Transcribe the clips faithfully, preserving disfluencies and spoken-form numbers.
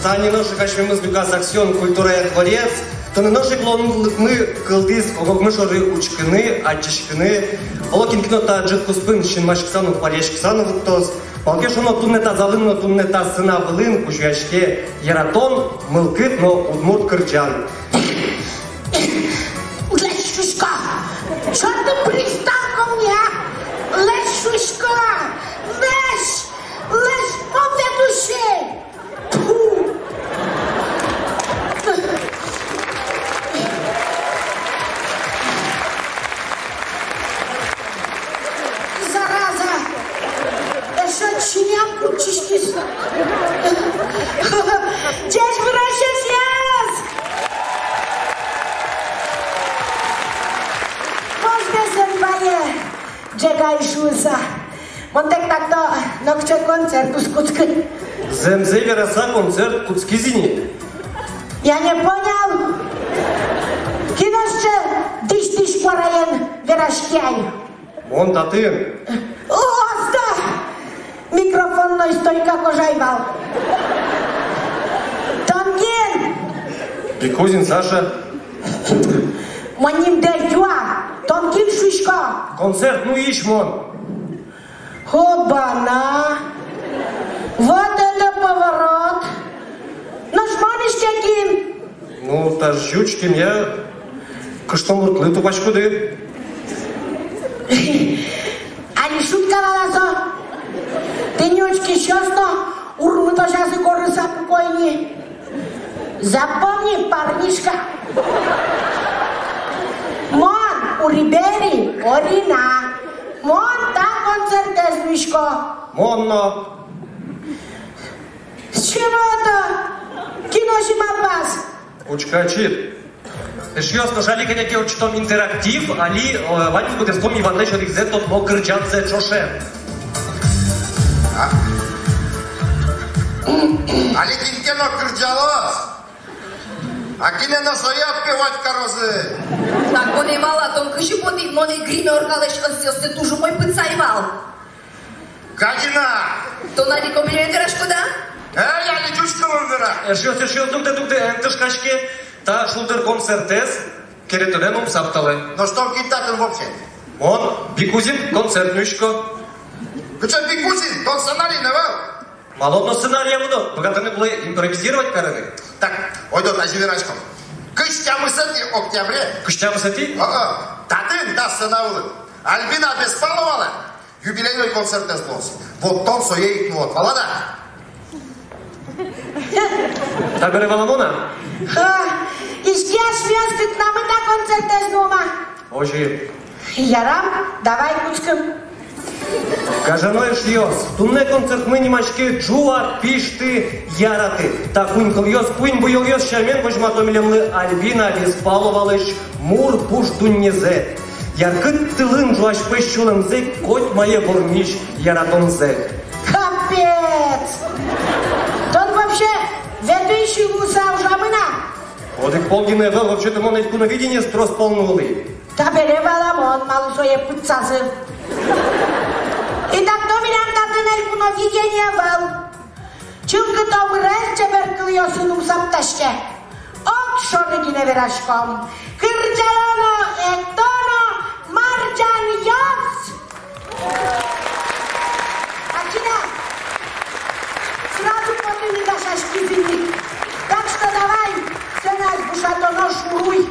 Тани нош ик асьмемыз люкас «Аксион» культурая дворец. Туннэ нош ик луонлыкмы кылдӥз ог-огмы шоры учкыны, адӟиськыны. Оло кин ке но та ӝыт куспын синмаськыса но, пальяськыса но вуттоз. Малы ке шуоно, туннэ та залын но, туннэ та сцена вылын кузёяське яратон, мылкыд но удмурт кырӟан. Лэзь, шуисько! Чёртов приставка у меня! Лэзь, шуисько! Лэзь! Лэзь, мон ведущий! Тьфу! Зараза! Эшшо чиньыям кутскиз. Ӟечбуресь, эшъёс! Вождэс эн вае, ӝегай шуыса. Мон тэк так-то нокыӵе концерт уз кутскы. Зэмзэ вераса, концерт кутскиз ини. Я не понял. Кин озьы дӥсь-дӥсь куараен вераське ай? Мон татын. О, оста! Микрофонной стойка кожай вал. Тон кин? Бикузин Саша. Мон нимдэ ӧй юа. Тон кин, шуисько? Концерт нуись мон. Хобана! Вот это поворот! Нош мон иське кин? Ну, та ӟуч кин, я, кышномуртлы тупаськоды. Али шутка вал-а со? Тӥни учкисьёс но урмытозязы горыса пуко ини. Запомни, парнишка. Мон Урибери Орина. Мон та концертэз нуисько. Мон но. С чего это? Кин озьы малпаз? Учкы ачид. Эшъёс, нош али кӧня ке ортчытом интерактив, али, э, ваньмыз быдэстом Иванлэсь одӥгзэ тодмо кырӟанзэ ӵошен. А? Али кин ке но кырӟалоз. А кинэ но сое отпевать карозы. Так мон ӧй вала, тон кызьы потӥд, мон ик гримёркалэсь ӧсъёсты туж умой пытсай вал. Гадина! Тон али комплимент вераськод-а? Эй, али ӟуч кылын вера. Эшъёс, эшъёс, дугды, дугды, эн тышкаське, та шулдыр концертэз керетонэн ум сапталэ. Нош тон кин татын вообще? Мон Бикузин концерт нуисько. Кыӵе Бикузин? Тон сценарий но ӧвӧл. Малы но сценарий ӧвӧл, быгатыны кулэ импровизировать карыны. Так, ойдо тазьы вераськом. Кызь тямысэтӥ октябре. Кызь тямысэтӥ? О-о. Татын, та сцена вылын, Альбина Беспаловалэн юбилейной концертэз луоз. Вот тон сое ик нуод, валад-а? Табере валамон-а? Ха, иське, асьмеос кыкнамы та концертэз нуом-а? Озьы. Ярам, давай кутском. Гажано эшъёс, туннэ концертмы нимаське «Ӝуа, пишты, яраты». Та куинь кылъёс, куинь буёлъёс сямен возьмато милемлы Альбина Беспаловалэсь мур пуш дуннезэ. Яркыт тылын ӝуась пӧсь сюлэмзэ котьмае вормись яратонзэ. Капец! Тон вообще ведущий луыса ужамын-а? Одӥг пол гинэ ӧвӧл, вообще-то мон элькуновидениез трос пол нуылӥ. Табере валамон, малы сое пытсазы. Итак, но милям татын элькуновидение ӧвӧл. Чылкыт омырез чебер кылъёсын ум саптаське. Огшоры гинэ вераськом. Кырӟало но, эктоно, марӟанъёс! Ачида! Сразу потыны дасяськизы ини. Так что давай, сценаез бушатоно, шуруй.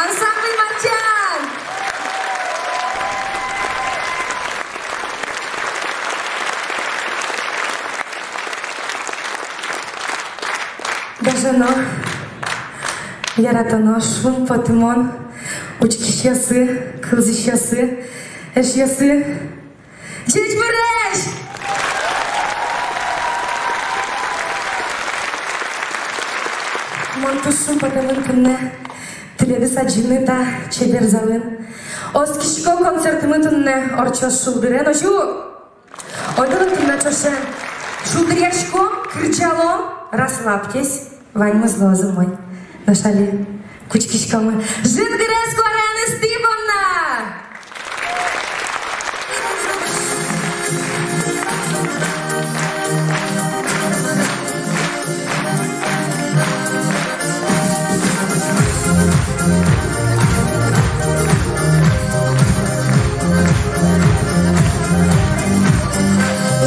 Ансамбль «Мартян». Гажано, яратоно, шумпотымон учкисьёсы, кылзӥсьёсы, эшъёсы. Ӟечбуресь! Мон туж шумпотэмын туннэ тӥледыз адӟыны та чебер залын. Оскисько, концертмы туннэ ортчоз шулдырен, озьы-а? Ойдолэ туннэ ӵошен шулдыръяськом, кырӟалом, расслабьтесь. Ваньмыз луоз умой. Нош али кутскиськомы «Жингырес куараен ыстӥ» понна.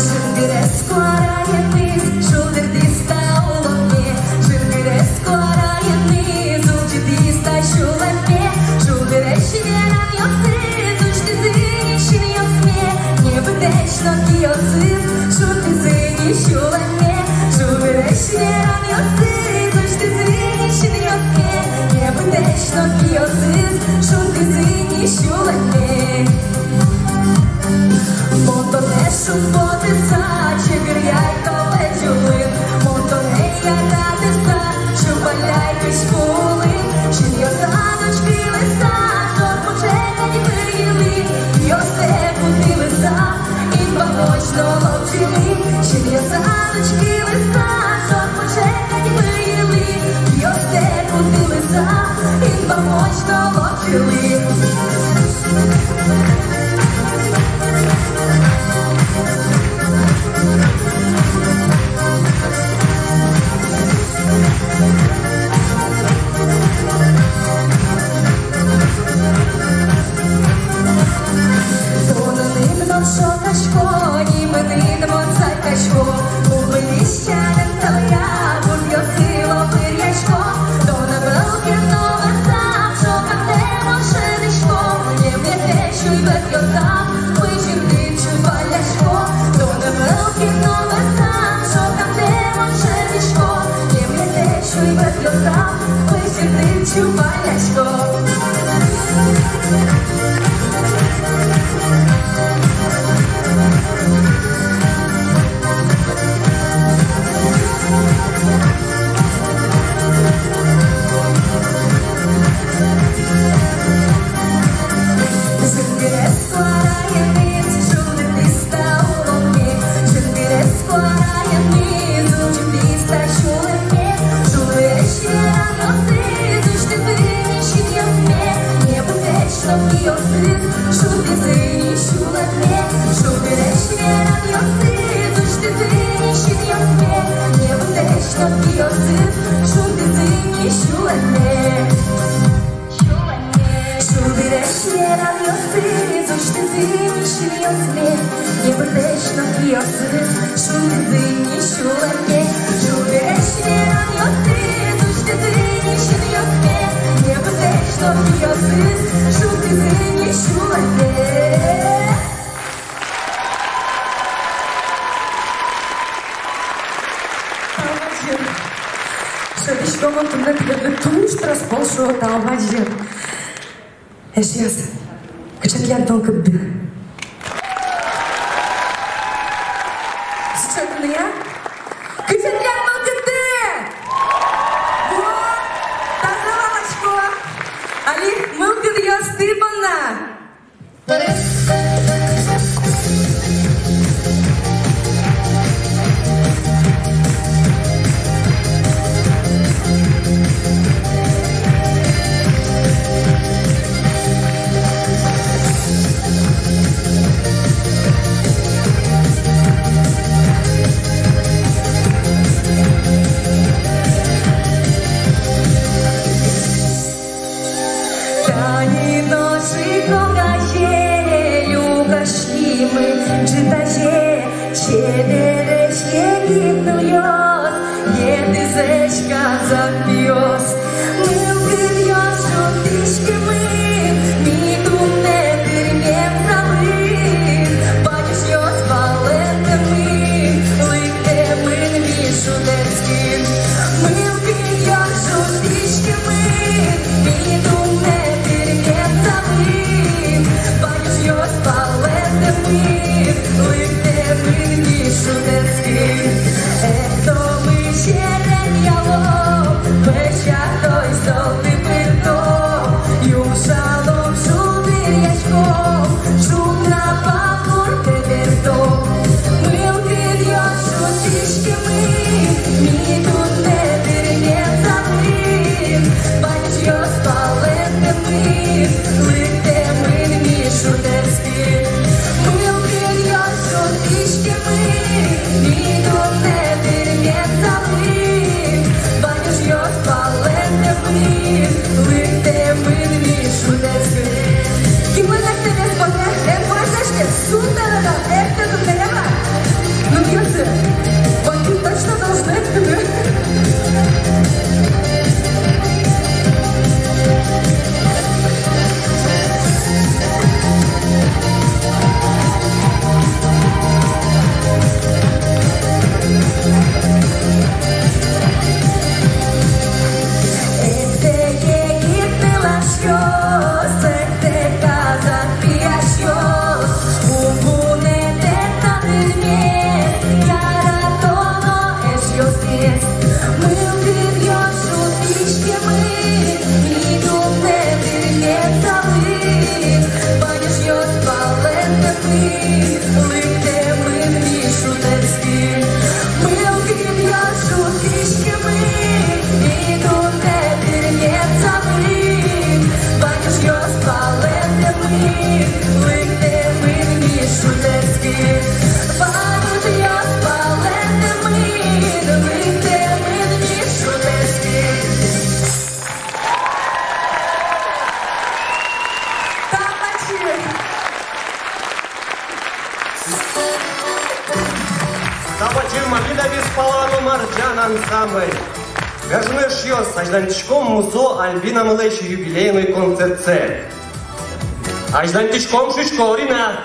Жингырес куараеныз шулдыртӥз та улонме, жингырес куараеныз улӟытӥз та сюлэмме. Шулдыресь веранъёсыз усьтӥзы ни синъёсме, небытэсь нокиосыз шудӥзы ни сюлэмме. Шулдыресь веранъёсыз усьтӥзы ни синъёсме, небытэсь нокиосыз шудӥзы ни сюлэмме. Мон тонэ шумпотыса чигыръяй толэзь улын, мон тонэ яратыса чупаляй кызьпу улын. Синъёсад учкылыса, шор пумысь кадь выйылӥ, пиостэк утылыса, инбамозь но лобӟылӥ. Синъёсад учкылыса, шор пумысь кадь выйылӥ, пиостэк утылыса, инбамозь но лобӟылӥ. Тонэн ик но шокасько, нимын ик но сайкасько, уг выльысьтэ эн тӧлъя, бурдъёсы лобыръясько. Тон ӧвӧл ке но вӧсам, шокамтэ мон шӧдӥсько, лемлетэсь уйвӧтъёсам пызьырдын чупалясько. Тон ӧвӧл ке но вӧсам, шокамтэ мон шӧдӥсько, лемлетэсь уйвӧтъёсам пызьырдын чупалясько. Жингырес куараеныз шулдыртӥз та улонме, жингырес куараеныз улӟытӥз та сюлэмме. Шулдыресь веранъёсыз усьтӥзы ни синъёсме, небытэсь нокиосыз шудӥзы ни сюлэмме. Шулдыресь веранъёсыз усьтӥзы ни синъёсме, небытэсь нокиосыз шудӥзы ни сюлэмме. Шулдыресь веранъёсыз усьтӥзы ни синъёсме, небытэсь нокиосыз шудӥзы ни сюлэмме. Шулдыресь веранъёсыз усьтӥзы ни синъёсме, небытэсь нокиосыз шудӥзы ни сюлэмме. Тау бадӟым. Шӧдӥсько, мон туннэ тӥледлы туж трос пол шуо. Тау бадӟым. Эшъёс, кыӵе тӥляд мылкыдды? Сыӵе тӥни-а? Кыӵе тӥляд мылкыдды? Вот, таза валасько. Али мылкыдъёсты понна. Тани нош ик огазе люкаськимы ӝытазе, чебересь егит нылъёс, йӧтӥзэсь казак пиос. Мылкыдъёс шунтӥське Марӟан ансамбль. Гажано эшъёс, азьланьтӥськом мусо Альбинамылэсь юбилейной концертсэ. Азьланьтӥськом, шуисько, Орина.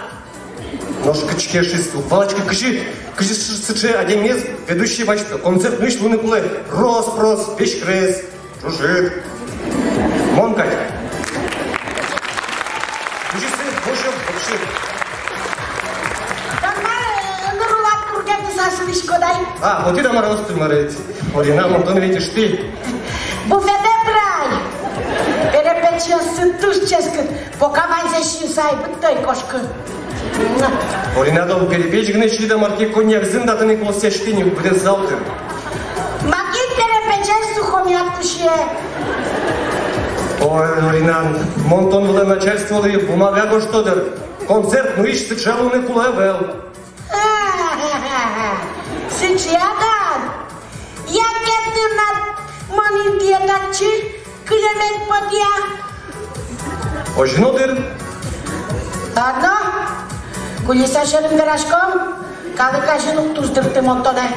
Нош кыӵе ке шуиз, уг валаськы, кызьы, кызьы сы-, сыӵе адямиез ведущий басьто. Концерт нуись луыны кулэ рос-прос, веськрес, ӝужыт. Мон кадь. Кызьы сы-, боже, вообще. Тон мар, э, ныр улад тургетыса сылӥськод ай? А, вот и да, мар, остӥ, мар, ведь. Орина, мон тон ведь ыштӥ. Буфетэ пырай. Перепечъёссы туж ческыт. Пока ваньзэ сиыса ай быдто, ӧй кошкы. Орина, тон перепеч гинэ сиид-а, мар ке, коньяк зын да тыныд кулэ сяськыны, быдэс зал тыр. Макин перепечез сухомяк куше. Ой, Орина, мон тон вылэ начальстволы бумага гожто дыр. Концерт нуись сыӵе луыны кулэ ӧвӧл. Сыӵе-а, да? Яке тынад мон интые татчы кылемед потэ-а? Озьы но дыр. Ладно. Кулиса сьӧрын вераськом, калык азьын уг туздырты мон тонэ.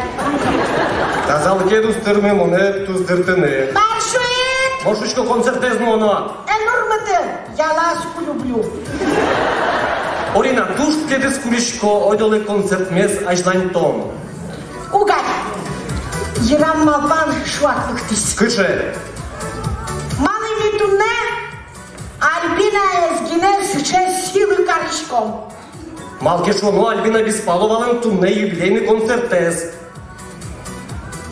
Тазалыкед уз тырмы монэ туздыртыны. Мар шуид? Мон шуисько, концертэз нуоно. Эн урмыты, я ласку люблю. Орина, туж тӥледыз курисько, ойдолэ концертмес азьланьтом. Угай, йырам малпан шуак лыктӥз. Кыӵе? Малы ми туннэ Альбинаез гинэ сыӵе сӥлы кариськом? Малы ке шуоно, Альбина Беспаловалэн туннэ юбилейный концертэз.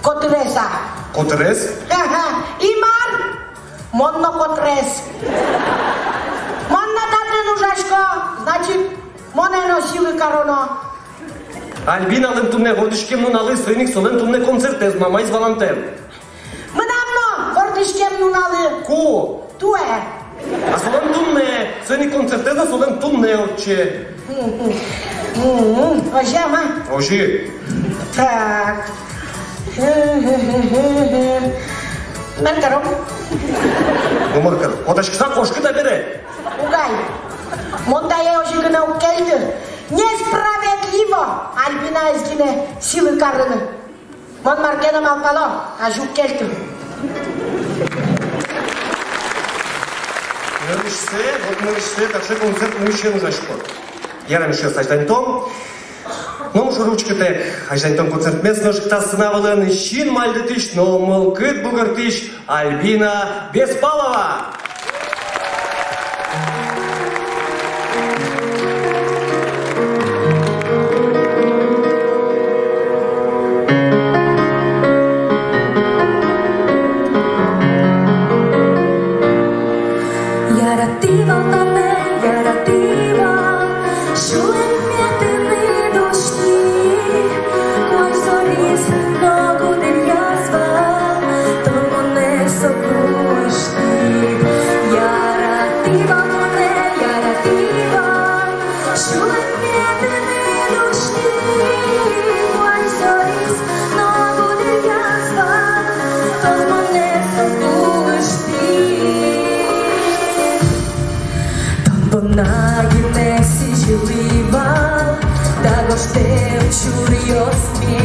Котырес-а? Котырес? Ха-ха, и мар? Мон но котырес. Мон но татын ужасько, значит, монэ но сӥлы кароно. Альбиналэн туннэ вордӥськем нуналыз, соин ик солэн туннэ концертэз, мамаез валантэм. Мынам но вордӥськем нуналэ. Ку? Туэ. А солэн туннэ, соин ик концертэз но солэн туннэ отчы. Мгм. Мгм. Озьы-а, ма? Озьы. Так. Мар каром? Ну, мар каром? Котаськыса кошкы табере. Угай. Мон тае озьы гинэ уг кельты. Несправедливо Альбинаез гинэ сӥлы карыны. Мон мар ке но малпало, азьы уг кельты. Нырысьсэ, вот нырысьсэ таӵе концерт нуисен ужаськод. Ярам, эшъёс, азьланьтом. Но муш учкытэк, азьланьтом концертмес. Нош та сцена вылын синмальдытӥсь но мылкыд бугыртӥсь Альбина Беспалова. Яратӥ вал тонэ, яратӥ вал, сюлэмме тыныд усьтӥ. Куазь зориз но гудыръяз вал, тон монэ соку усьтӥд. Яратӥ вал тонэ, яратӥ вал, сюлэмме тыныд усьтӥ. Куазь зориз но гудыръяз вал, тон монэ соку усьтӥд. Тон понна гинэ сӥзьылӥ вал та гожтэм чуръёсме.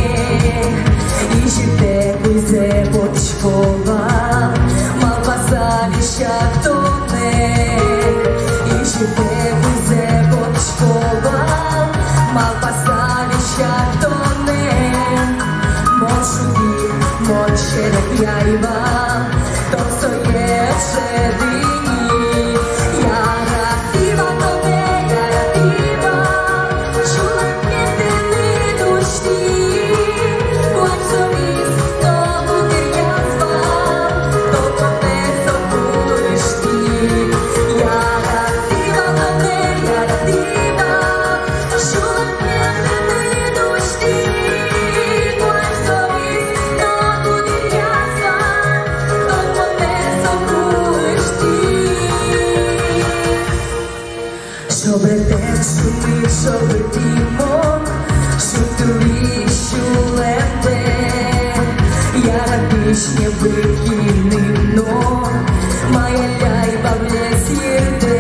Изьытэк кузэ потӥсько вал, малпаса висяк тонэ. Изьытэк кузэ потӥсько вал, малпаса висяк тонэ. Мон шудӥ, мон серекъяй вал, тон сое шӧдӥ ни. Яратӥ вал тонэ, яратӥ вал, сюлэмме тыныд усьтӥ. Куазь зориз но гудыръяз вал, тон монэ соку усьтӥд. Яратӥ вал тонэ, яратӥ вал, сюлэмме тыныд усьтӥ. Куазь зориз но гудыръяз вал, тон монэ соку усьтӥ. Шобыртэк шумит шобыртӥ мон, шумпотӥ сюлэмдэ. Яратӥсь небыт гинэ но, маяляй бабылес йырдэ.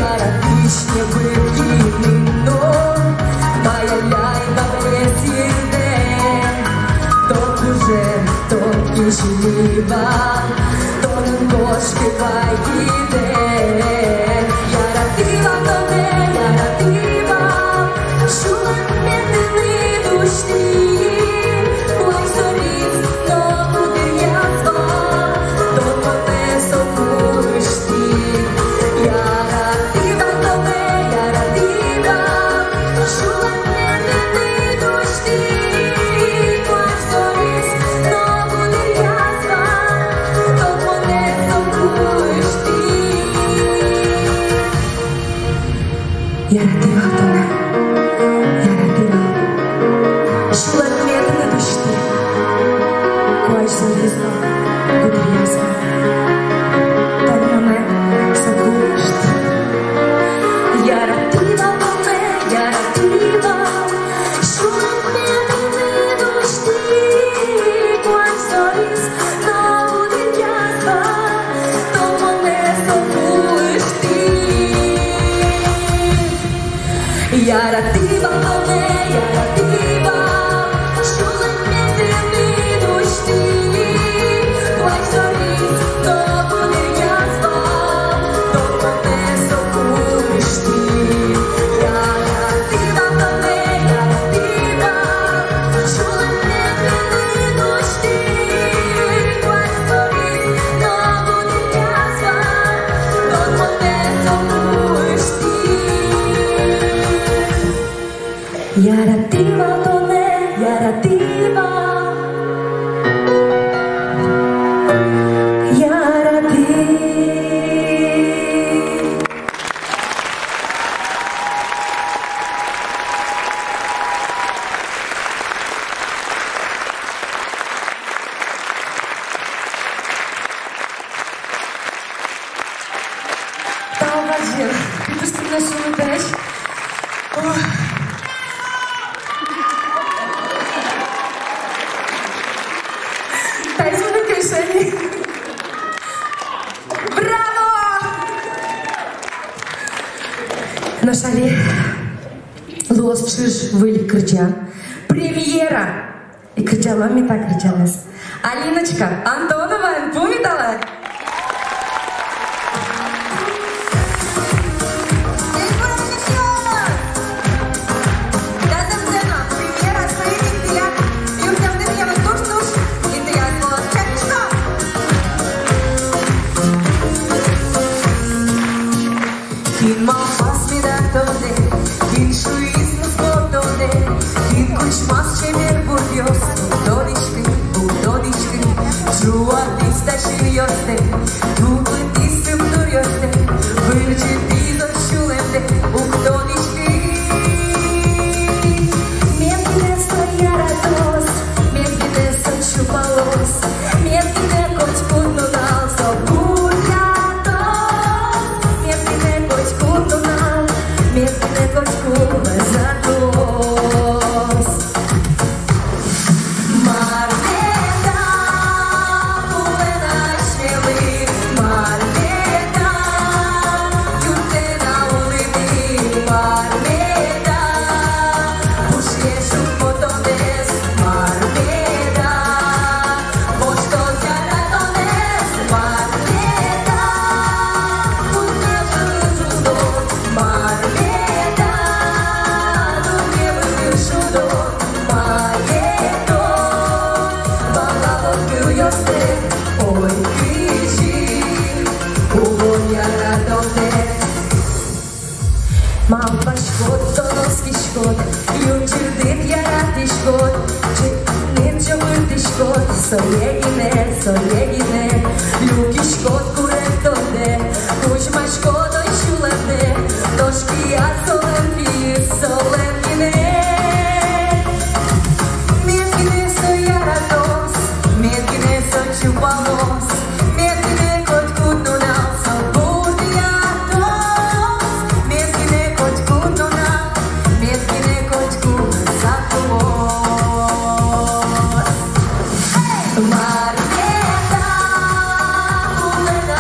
Яратӥсь небыт гинэ но, маяляй бабылес йырдэ. Кошкы вайиде, яратӥ вал тонэ, яратӥ вал, сюлэмме тыныд усьтӥ. Куазь зориз но гудыръяз вал, тон монэ соку усьтӥд. Яратӥ вал тонэ, яратӥ вал, сюлэмме тыныд усьтӥ. Куазь зориз но гудыръяз вал, тон монэ соку усьтӥд. Яратӥ вал тонэ, яратӥ вал, сюлэмме тыныд усьтӥ. Куазь зориз но гудыръяз вал, тон монэ соку усьтӥд. Яратӥ вал тонэ, яратӥ вал, сюлэмме тыныд усьтӥ. Куазь зориз но гудыръяз вал, тон монэ соку усьтӥд. Яратӥ вал тонэ, яратӥ вал, сюлэмме тыныд усьтӥ. Куазь зориз но гудыръяз вал, тон монэ соку усьтӥ. Яратӥ вал тонэ, яратӥ вал, сюлэмме тыныд усьтӥ. Куазь зориз но гудыръяз вал, тон монэ соку усьтӥ. Яратӥ вал тонэ, яратӥ вал, яратӥ. Тау бадӟым. Пи туж туннэ шумитаесь. Ох. Таиз мыным кельше ни. Браво! Нош али луоз ӵыж-выль кырӟан. Премьера! И кырӟалом ми та кырӟанэз. Алиночка Антоноваен пумиталэ. Кин малпаз меда тодэ, кин шуиз мускотонэ, кин кучмаз чебер бурдъёс, уг тодӥськы, уг тодӥськы, ӝуатӥз та синъёстэ, тупытӥз сюмдуръёстэ, вырӟытӥз ог сюлэмдэ, уг тодӥськы. Мед гинэ со яратоз, мед гинэ со чупалоз, мед гинэ котькуд нунал со бурдъятоз, мед гинэ котькуд нунал, мед гинэ котькуд лэзятоз. Мар меда улэп на асьмелы, мар меда юрттэ на улыны, мар меда пушъе шумпотонэз, мар меда воштоз яратонэз, мар меда кутэ вылын ӝутоз, мар меда дунне вылын шудоз, мае тон валалод кылъёстэ, ой, кызьы улон яратонтэк. Малпаськод, тон оскиськод, юн ӟырдыт яратӥськод, ӵыжын ӝогыльтӥськод, сое гинэ, сое гинэ люкиськод куректонтэ, кузьмаськод ог сюлэмдэ, нош кияд солэн пиез солэн гинэ. Мед гинэ со яратоз, мед гинэ со чупалоз, мед гинэ котькуд нунал со бурдъятоз, мед гинэ котькуд нунал, мед гинэ котькуд сак луоз. Мар меда улэп на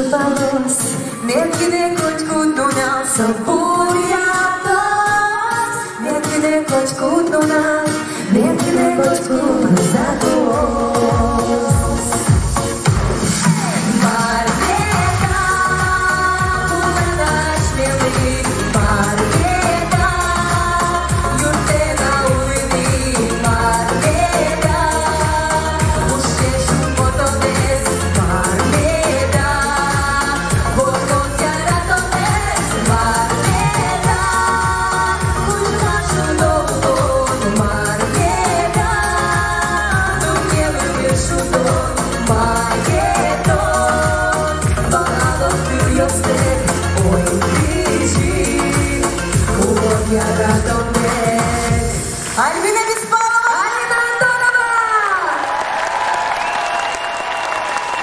Мед гинэ котькуд нунал со буятоз, мед гинэ котькуд нунал, мед гинэ котькуд нунал. Альбина Беспалова, Алина Антонова.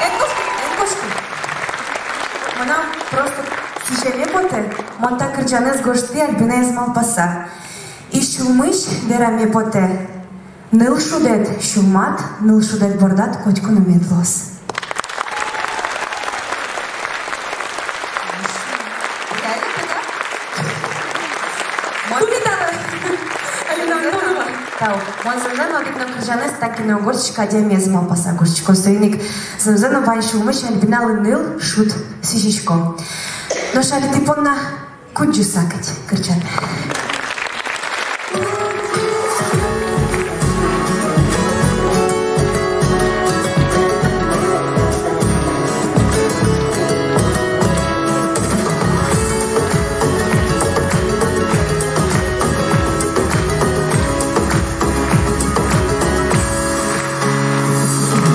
Эн кошкы, эн кошкы. Мынам просто сӥземе потэ, мон та кырӟанэз гожтӥ Альбинаез малпаса. И сюлмысь вераме потэ: ныл шудэт сюлмад, ныл шудэт бордад котьку но мед луоз. Тау. Мон зэмзэ но одӥг но кырӟанэз та кино гожтӥсько, адямиез малпаса гожтӥсько. Соин ик зэмзэ но вань сюлмысь Альбиналы ныл шуд сӥзисько. Нош али тӥ понна кудӟыса кадь кырӟан.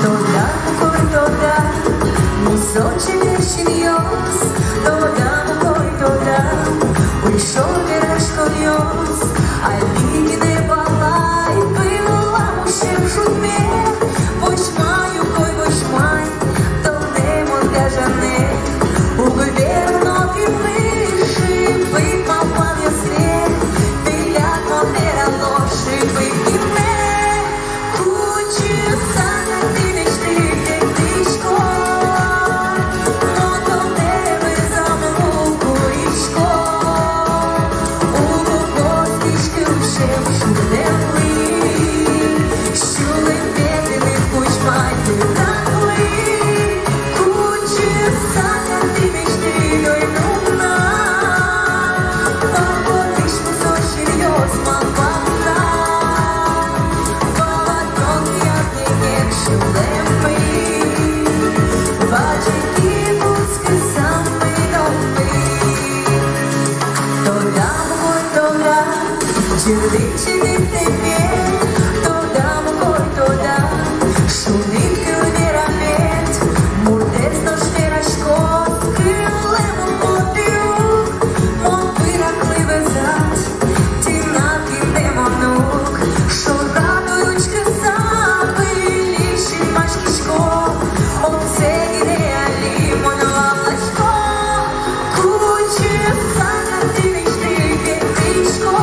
Тодам укой, тодам, мусо чебер синъёс, тодам укой, тодам, уйшор вераськонъёс. Али гинэ валай, кыллам усем шудме. Возьмай укой, возьмай, тонэ мон гажанэ. Уг верано тӥледлы шыпыт малпанъёсме. Тӥляд мон верало шыпыт гинэ. Кудӟыса тӥледыз тӥ ветлӥськод, но тонэ вырзыны уг курисько. Уг кошкиськы усем шудэмлы, сюлэм ветлыны кузьмай тӥ доры. Кудӟыса тӥледыз тӥ ветлӥськод, но погодысь мусо синъёс малпамда. Валад но, кияд но ик сюлэммы, бадӟым ке кутскысал мыномы. Тодам укой, тодам, ӟырдыт чигытэме, тодам укой, тодам, шуныт кыл верамед. Муртэз нош вераськоз, кылэм уг поты ук, мон пыраклы вӧзад. Тынад гинэ мон ук, шорад учкыса, выльысь синмаськисько. Отчы гинэ али мон валасько. Кудӟыса тӥледыз тӥ ветлӥськод,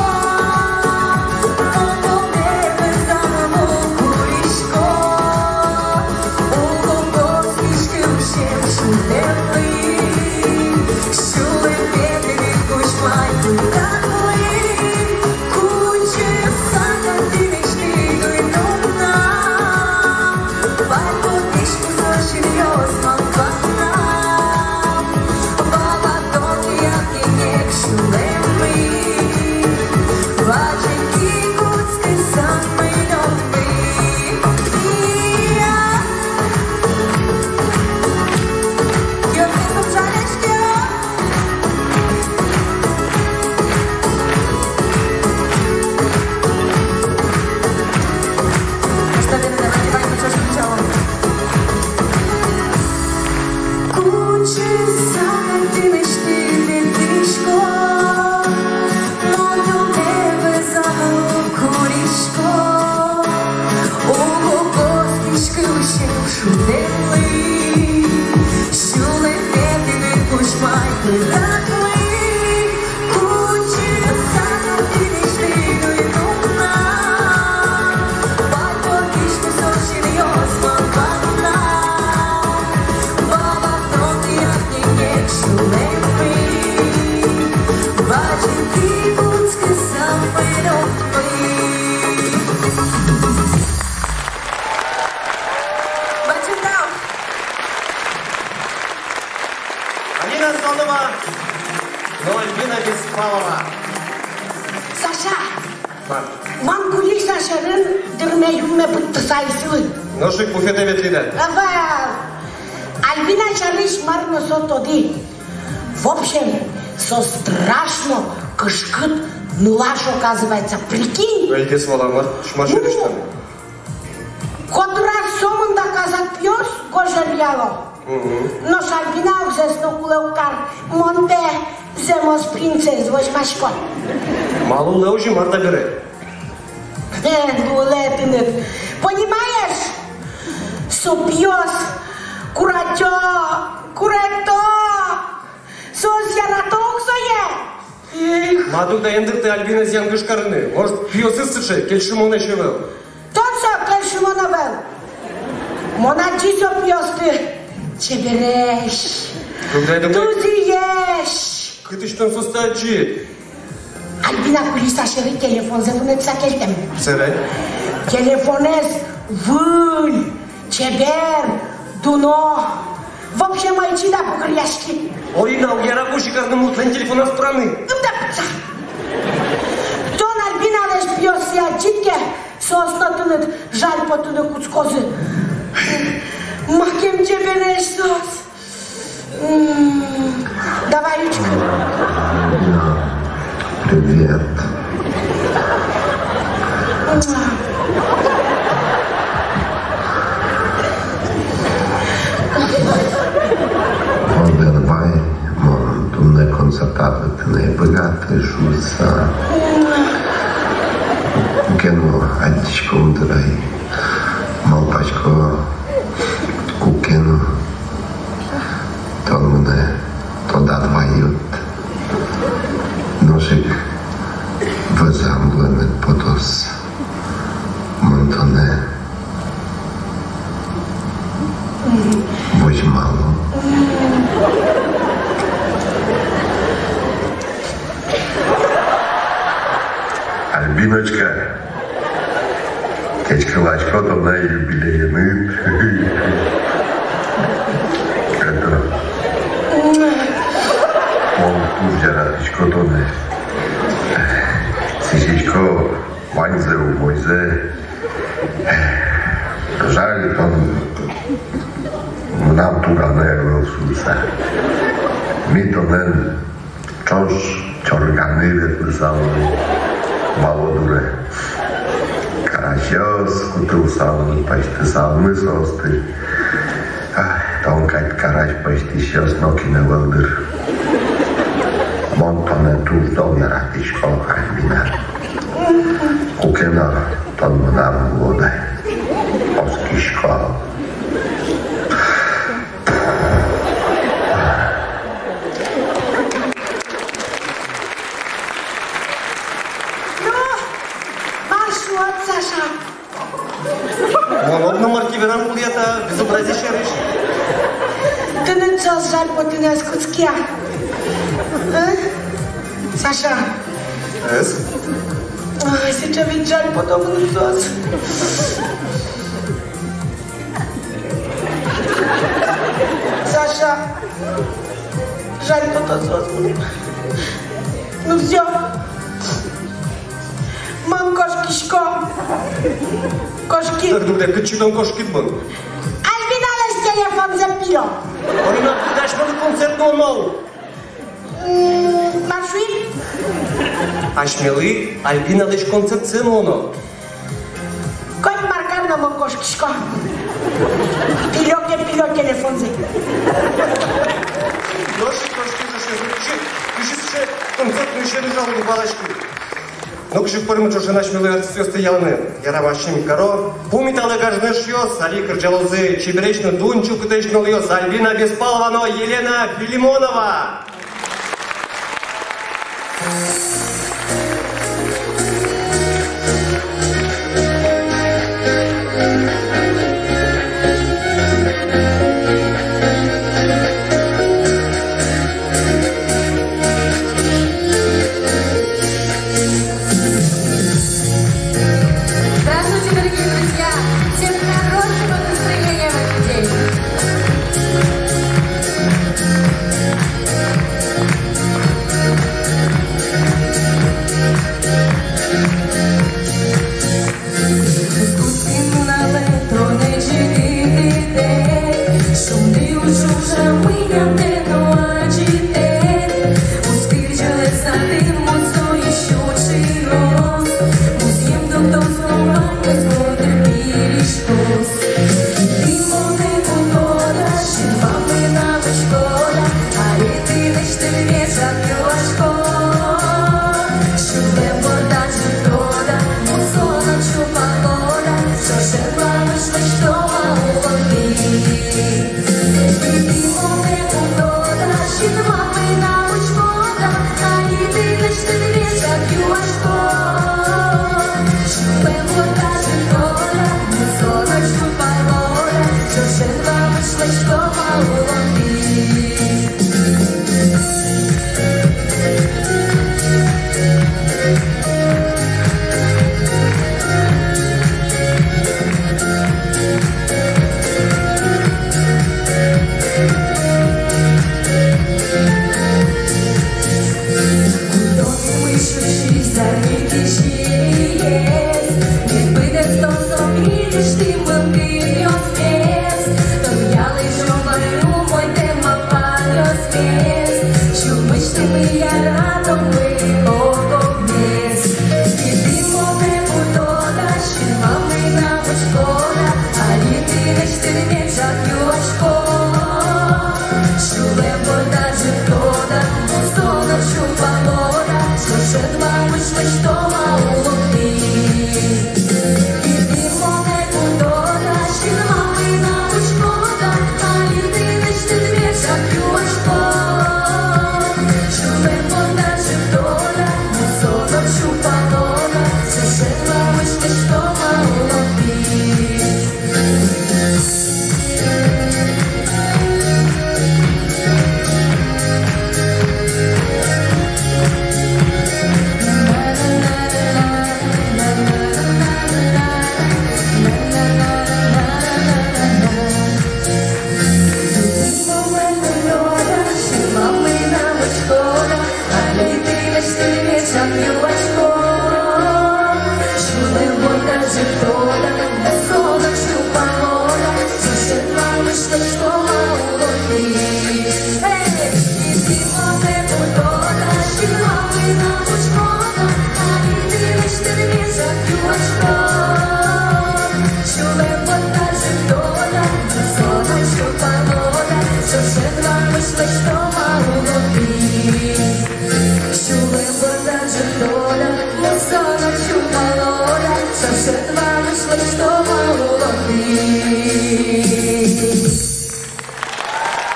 Саша, мар? Мон кулиса сьӧрын дырме-юнме быдтыса исылӥ. Нош ик буфетэ ветлӥд-а? Ӧвӧл. Альбина сярысь мар но со тодӥ. В общем, со страшно кышкыт нылаш, оказывается, прикинь. Ӧй ке, со вал-а мар, сюлмаськыса. Ну, котыраз сомында казак пиос гожъяло. Мгм. Нош Альбина ужез но кулэ уг кар, мон пе зэмос принцез возьмасько. Малы улэ озьы, мар табере? Э, улэ тыныд. Понимаешь, со пиос куратё, курето. Соос ярато ук сое. Эх. Матук, да эн дырты Альбиназэ янгыш карыны. Может, пиосыз сыӵе, кельшымонэсь ӧвӧл. Тон со кельшымон ӧвӧл. Мон адӟи со пиосты. Чебересь. Дугдэ, дугдэ. Тузыесь. Кытысь тон соосты адӟид? Альбина кулиса сьӧры телефонзэ вунэтыса кельтэм. Собере? Телефонэз выль, чебер, дуно. В общем, ӧй чида, бугыръяськи. Орина, уг яра кузьы карыны муртлэн телефоназ пыраны. Ымда пыдса. Тон Альбиналэсь пиоссэ адӟид ке, соос но тыныд жаль потыны кутскозы. Макем чебересь соос. М, давай ручку. Альбина, привет. Муа. Валдэн вай, мон туннэ концертад лыктыны ӧй быгаты шуыса. Куке но адӟиськом дыр ай, малпасько, куке но тон монэ тодад вайид. Нош ик вӧзам луэмед потоз. Мон тонэ возьмало. Альбиночка, кечкыласько тонэ юбилееныд. Это, мон туж яратӥсько тонэ. Сӥзисько ваньзэ умойзэ. Жаль, тон мынам тура но ӧвӧл шуыса. Ми тонэн ӵош чорыганы ветлысалмы Вало дуре. Карасьёс кутылсалмы, пӧзьтысалмы соосты. Ай, тон кадь карась пӧзьтӥсьёс нокин ӧвӧл дыр. Мон тонэ туж зол яратӥсько, Альбина. Куке но тон мынам луод ай. Оскисько. Ну, мар шуод, Саша? Мон одно мар ке верам, Гульята, безобразие сярысь. Тыныд соос жаль потыны ӧз кутске-а? Э? Саша. Эс? Ай, сыӵе ведь жаль потэмын соос. Саша, жаль потоз. Ну всё. Мон кошкисько. Кошки. Дыр, дыр, дыр, кытчы тон кошкид мон? Альбиналэсь телефонзэ пилё. Орина, тӥ асьмелы концерт нуоно. М, мар шуид? Асьмелы Альбиналэсь концертсэ нуоно. Коть мар кар но, мон кошкисько. Пилё ке, пилё телефонзэ. Нош кошки, нош кошки, кызьы сыӵе концерт нуиське, жаль, уг валаськы. Но кызьы пӧрмы ӵошен асьмелы артистъёсты яланы. Ярам, ачим каро. Пумиталэ, гажано эшъёс, али кырӟалозы чебересь но дун чылкытэсь нылъёс Альбина Беспалова но Елена Филимонова. Здравствуйте, дорогие друзья! Всем хорошего настроения в этот день!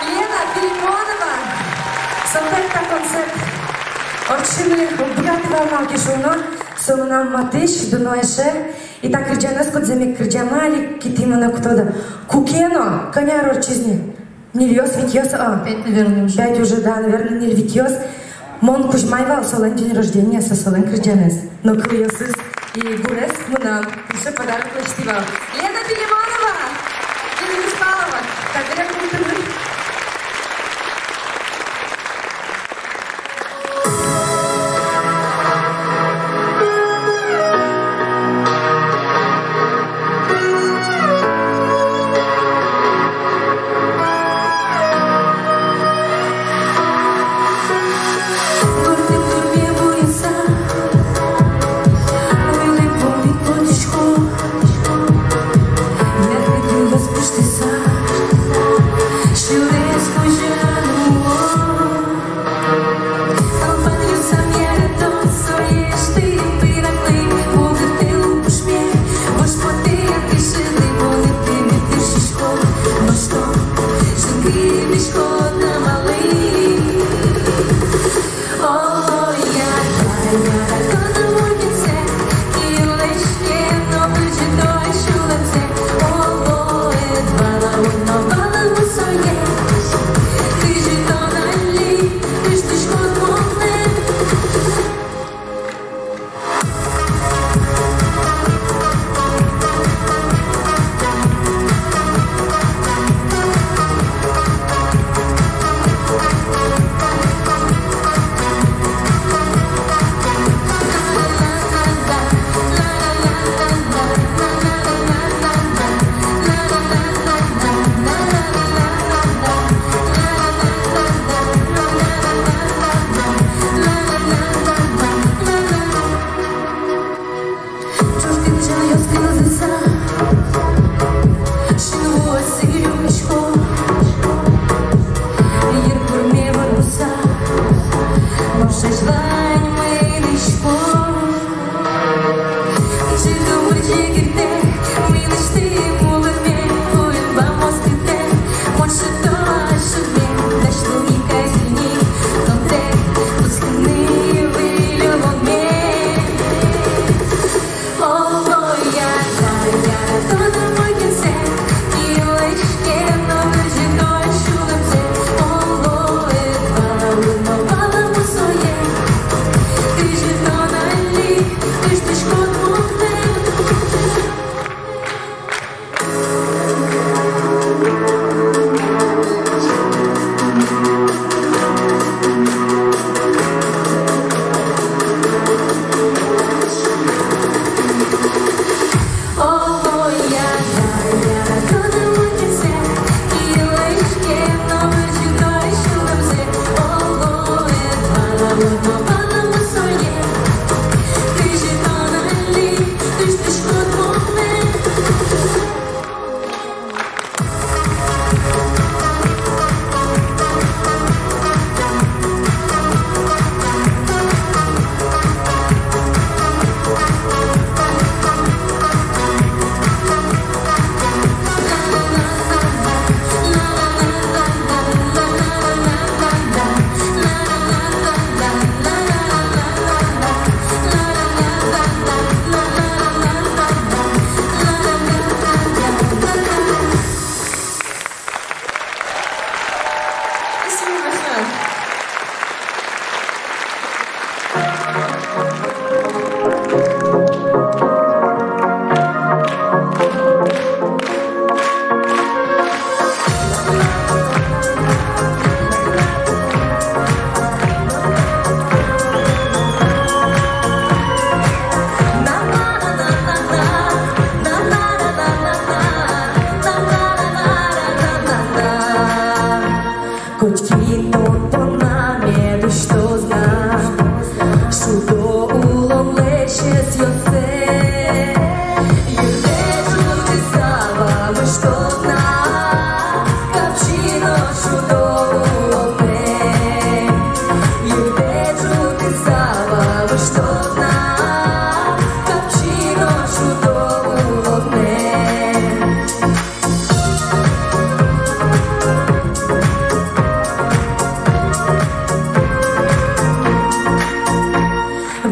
Лена Филимонова. Со пӧртэм концерт ортчыны уг быгаты вал, малы ке шуоно, со мынам матысь, дуно эше. И та кырӟанэз кудзэ ми кырӟамы али, кытӥ мон уг тодо. Куке но, кӧня ар ортчиз ни? Ньыльёс, витьёс, а? Пять, наверное, уже. Пять уже, да, наверное, ньыль-витьёс. Мон кузьмай вал солэн день рождения, со солэн кырӟанэз. Но кылъёсыз и гурез мынам. Эше подарок лэсьтӥ вал. Лена Филимонова! Лена Беспалова! Табере культурный.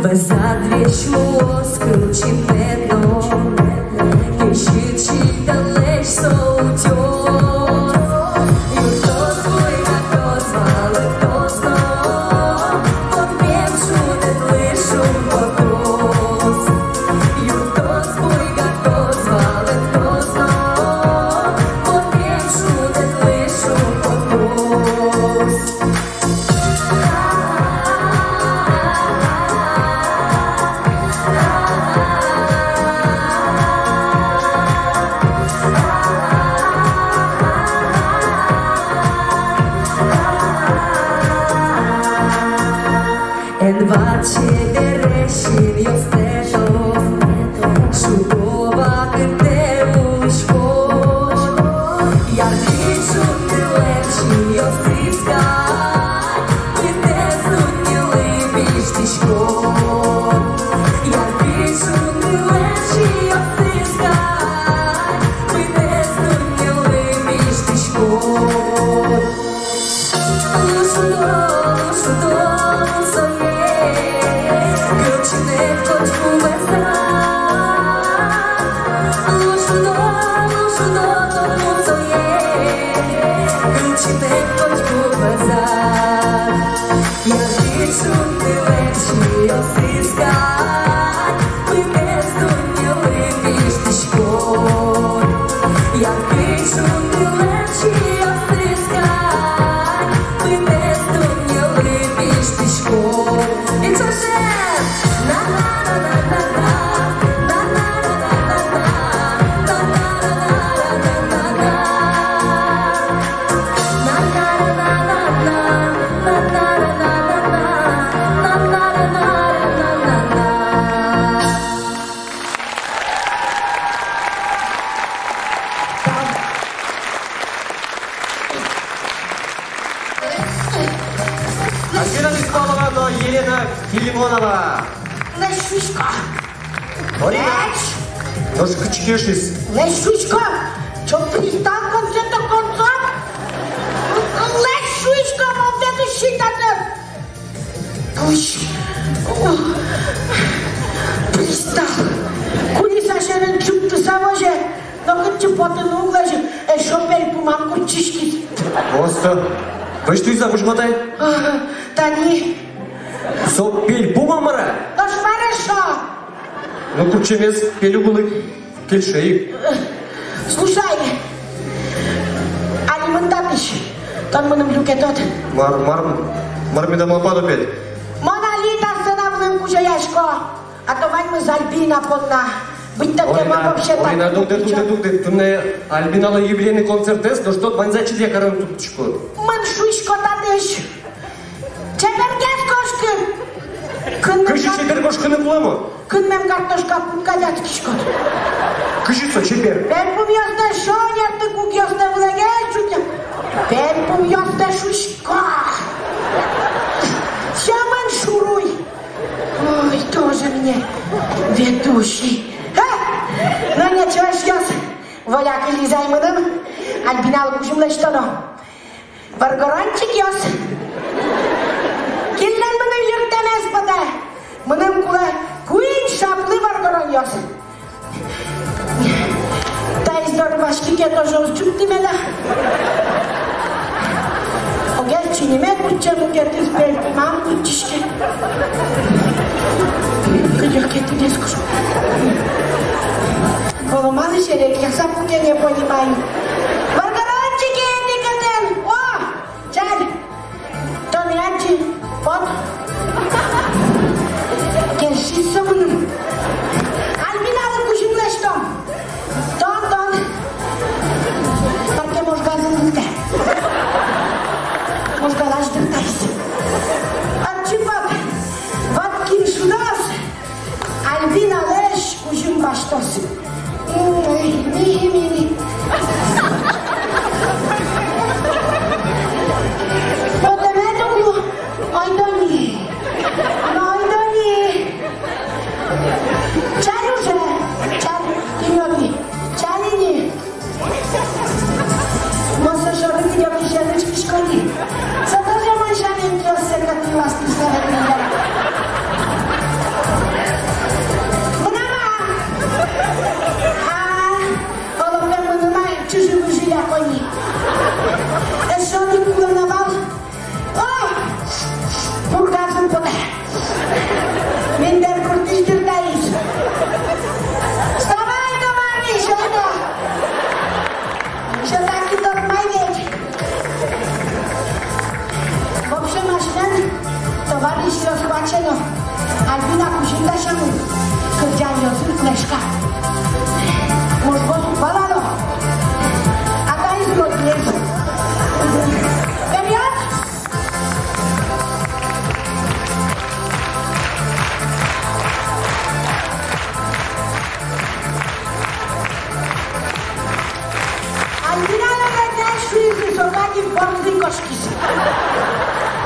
Вӧзад весь луоз кылчинмет но, кельшыт синтэлэсь со утёз. Юрттоз, буйгатоз, валэктоз но, понэм шудэтлы шумпотоз. Юрттоз, буйгатоз, валэктоз но, понэм шудэтлы шумпотоз. Эн вад чебересь синъёстэ тон, шудо вакытэ улӥсько. Яркыт шундылэм синъёсыз кадь быдэс дуннелы пиштӥсько. Яркыт шундылэм синъёсыз кадь быдэс дуннелы пиштӥсько. Лушудо, лушудо, лушудо, сое, кылчинэд котьку вӧзад. Лушудо, лушудо, тон, сое, кылчинэд котьку вӧзад. Яркыт шундылэм синъёсыз кадь быдэс дуннелы пиштӥсько. Яркыт шундылэм синъёсыз кадь быдэс дуннелы пиштӥсько. Ик сямен! Альбина Беспалова но Елена Филимонова. Лэзь, шуисько. Орина. Лэзь. Нош кытчы ке ышиз. Лэзь, шуисько. Чё, пристал концерт-то концерт? Лэзь, шуисько, мон ведь уши татыр. Уй. Пристал. Кулиса сьӧрын ӝуктыса возе. Но кытчы потыны уг лэзьы, эшшо пельпумам кутчиськиз. Осто. Пӧзьтӥз-а, кызьы матай? Ага, тани. Со пельпумам мар-а? Нош мар эшшо? Ну, кутчемез пельпумлы кельше ик. Слушай, али мын татысь, тон мыным люкетод. Мар, мар, мар меда малпад опять? Мон али та сцена вылын кузёясько. А то ваньмыз Альбина понна. Быттьӧ ке мон вообще так. Орина, дугды, дугды, дугды. Туннэ Альбиналы юбилейный концертэз, нош тон ваньзэ ачид карыны турттӥськод. Мын, шуисько, татысь. Чебергес кошкы. Кызьы чебер кошкыны кулэ мо? Кынмем картошка пуд кадь адскиськод. Кызьы со чебер? Пельпумъёстэ шонер, тыкугъёстэ вылэгес ӝутъя. Пельпумъёстэ, шуисько. Сямен шуруй. Ой, тоже мне ведущий. Ха! Ну, ничего, эшъёс, Воля кылиз ай мыным, Альбиналы кузьым лэсьтоно. Воргорончикъёс, кинлэн мыным юрттэмез потэ? Мыным кулэ куинь шаплы воргоронъёс. Таиз доры васьки ке, тоже уз ӝутты меда. Огез чиньыме кутче, мукетыз пельпумам кутчиське. Кыдёке тӥлес куш. Оло малы серекъяса пуке, не понимаю. Воргорончики, тӥ кытын? О, чаль! Тон адӟы, вот. Кельшиз со мыным. Альбиналы кузьым лэсьтом. Тон, тон. Парке Можгазы лыктэ. Можгалась дыр таиз. Отчы вот. Вот кин шудоз. Мужикъёс уг валало. А таиз роднез. Вперёд! Альбина Лёгетяй шуиз, со кадь ик борзы кошкиз.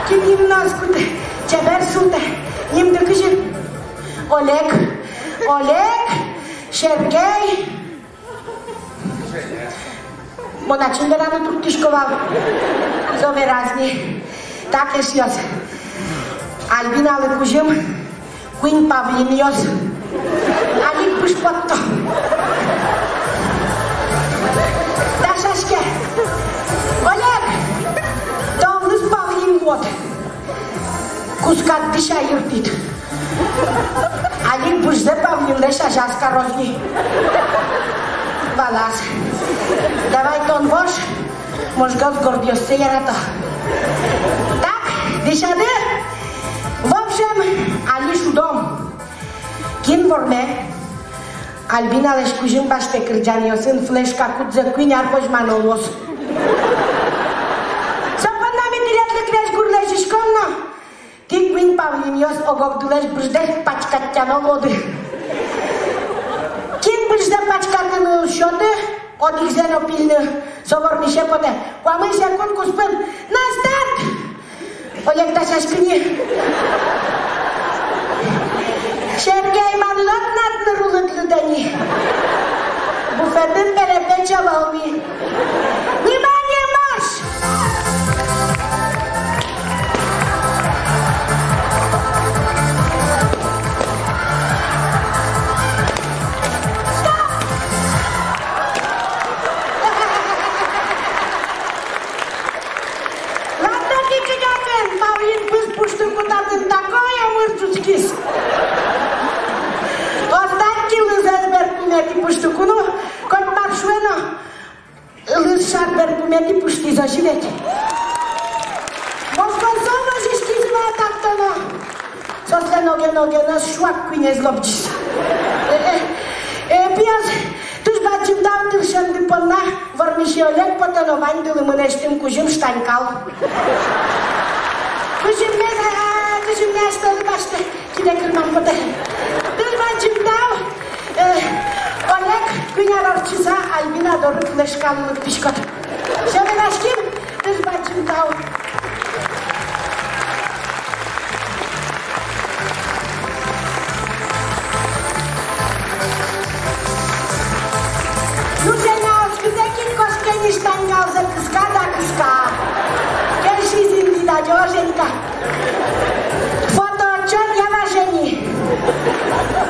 Кин нимнос кутэ, чебер султэ. Нимды кызьы? Олег. Олег, Сергей. Мон ачим вераны турттӥсько вал. Со вераз ни. Так, эшъёс. Альбиналы кузьым куинь павлинъёс. Али ик быж потто. Дасяське. Олег, тон лыз павлин вот. Кускад дӥся юрттӥд. Али ик быжзэ павлинлэсь азяз кароз ни. Валаз. Давай тон вож, мужикъёс гордъёссэ ярато. Так, дӥсяды. В общем, али шудом. Кин вормэ? Альбиналэсь кузьым басьтэ кырӟанъёсын флешка кудзэ куинь ар возьмано луоз. Со понна ми тӥледлы крезьгур лэзиськом но, тӥ куинь павлинъёс ог-огдылэсь быждэс пачкатъяно луоды. Кин быжзэ пачкатыны уз сёты, одӥгзэ но пильны, со вормисе потэ. Куамын секунд куспын. На старт! Олег, дасяськы ни. Сергей, марлы тынад ныр улыд лыдэ ни? Буфетын перепеч ӧвӧл ни. Внимание, марш! Стоп! Ладно, кыӵе ке ке, павлин пыз пуштыку татын такой омыр ӝутскиз. Остатки лызэз берпуметӥ пуштыкуну, коть мар шуэ но, лыз шар берпуметӥ пуштӥз, озьы ведь. Мошкон со возиськиз вал татын но. Соослэн оген-огеныз шуак куинез лобӟиз. Э, э, э, пиос, туж бадӟым тау тыршемды понна. Вормисе Олег потэ но, ваньдылы мынэсьтым кузьым Штанькал. Кузьыммес, а, кузьымме астэлы басьтэ, кинэ кырмам потэ. Туж бадӟым тау. Э, Олег, куинь ар ортчыса Альбина доры флешкалы лыктӥськод. Всё, вераським, туж бадӟым тау. Ну, Женя, оскытэк ик кошке ни, Штанькалзэ кыска да кыска. Кельшиз инды да, ӟо, Женька. Фотоотчёт я, Жени.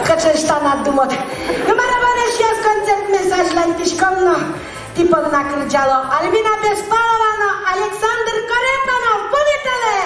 Кыӵе штанад, думод. Ну, мар-а, ваньмыз концертмес азьланьтӥськом но. Тӥ понна кырӟало Альбина Беспалова но Александр Корепанов. Пумиталэ!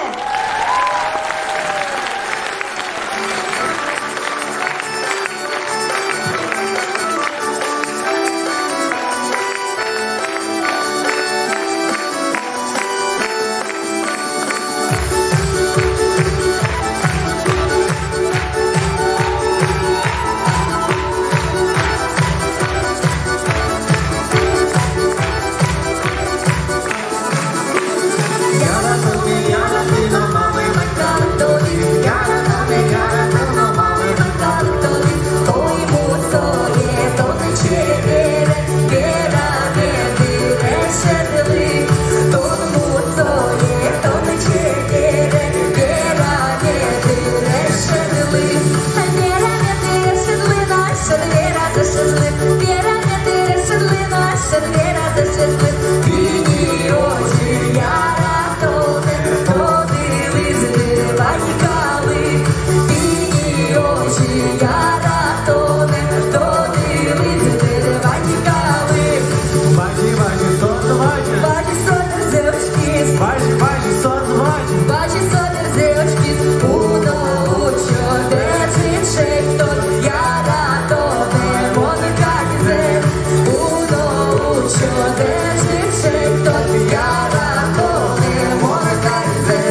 Бази, бази, со дырзэ учкиз. Бази, бази, со дырзэ учкиз. Бази, бази, со дырзэ учкиз. Бази, со дырзэ учкиз. Уно утчо, дэжыт шедьтод, яратоме мон каризэ. Уно утчо, дэжыт шедьтод, яратоме мон каризэ.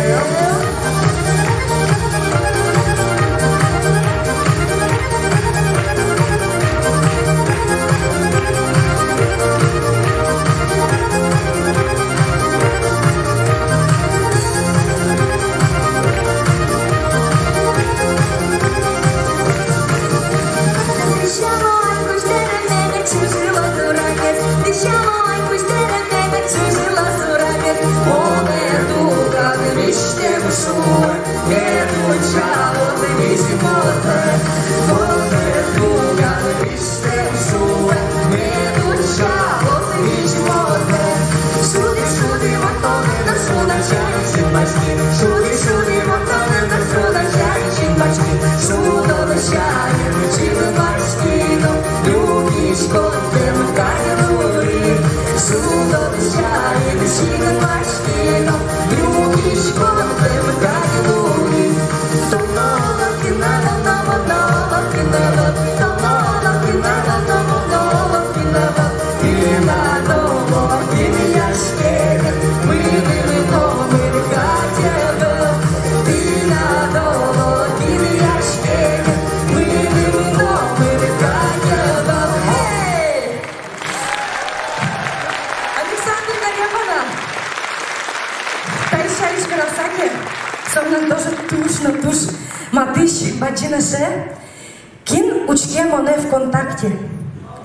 Кин учке монэ ВКонтакте?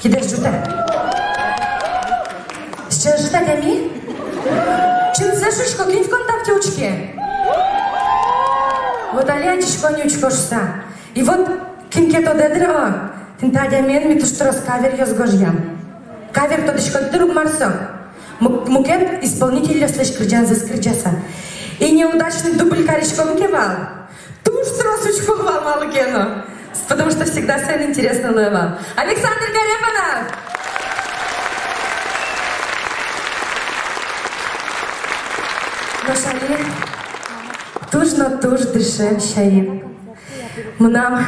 Кидэ ӝутэ. Сыӵе ӝыт адями? Чынзэ шуисько, кин ВКонтакте учке? Вот али адӟисько ни учко шуса. И вот кин ке тодэ дыр, о, тӥни та адямиен ми туж трос каверъёс гожъям. Кавер тодӥськоды дыр ук, мар со? Му-, мукет исполнительёслэсь кырӟанзэс кырӟаса. И неудачный дубль кариськом ке вал, туж трос учко вал малы ке но, потому что всегда соин интересно луэ вал. Александр Гарепанов! Нош али туж но туж дышем сямен. Мынам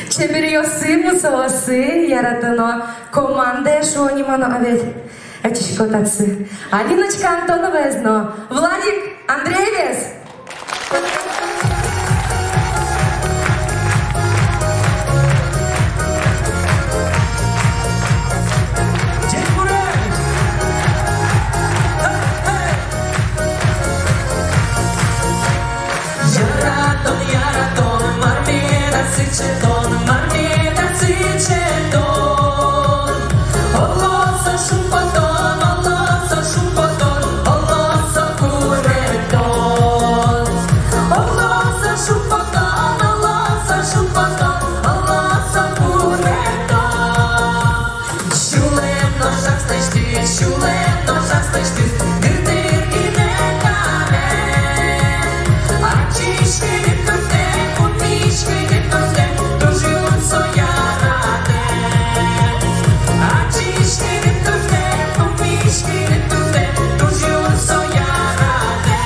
чеберъёсы, мусоосы, яратоно командае шуо ни мон, а ведь. Ӧтисько татчы Алиночка Антоноваез но Владик Андреевез. Яратон, яратон, мар меда сыӵе тон, мар меда сыӵе тон. Оло со шумпотон, оло со шумпотон, оло со куретон. Оло со шумпотон, оло со шумпотон, оло со куретон. Сюлэм но ӵаслэсьтыз, сюлэм но ӵаслэсьтыз, дыр-дыр гинэ каре. Адӟиське дыр туртэ, пумиське дыр туртэ, туж юн со яратэ. Адӟиське дыр туртэ, пумиське дыр туртэ, туж юн со яратэ.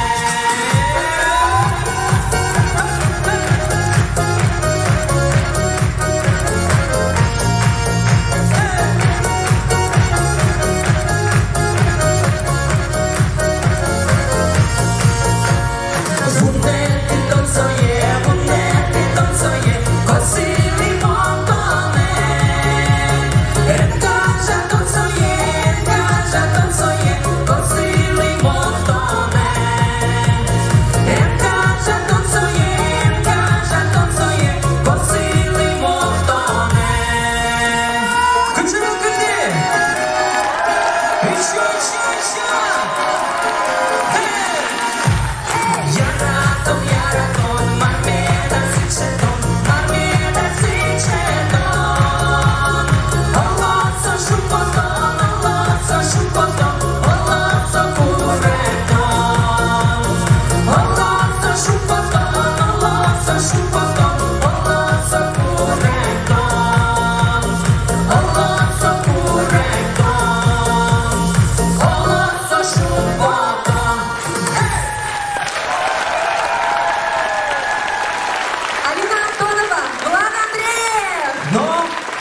Алина Антонова, Влад Андреев но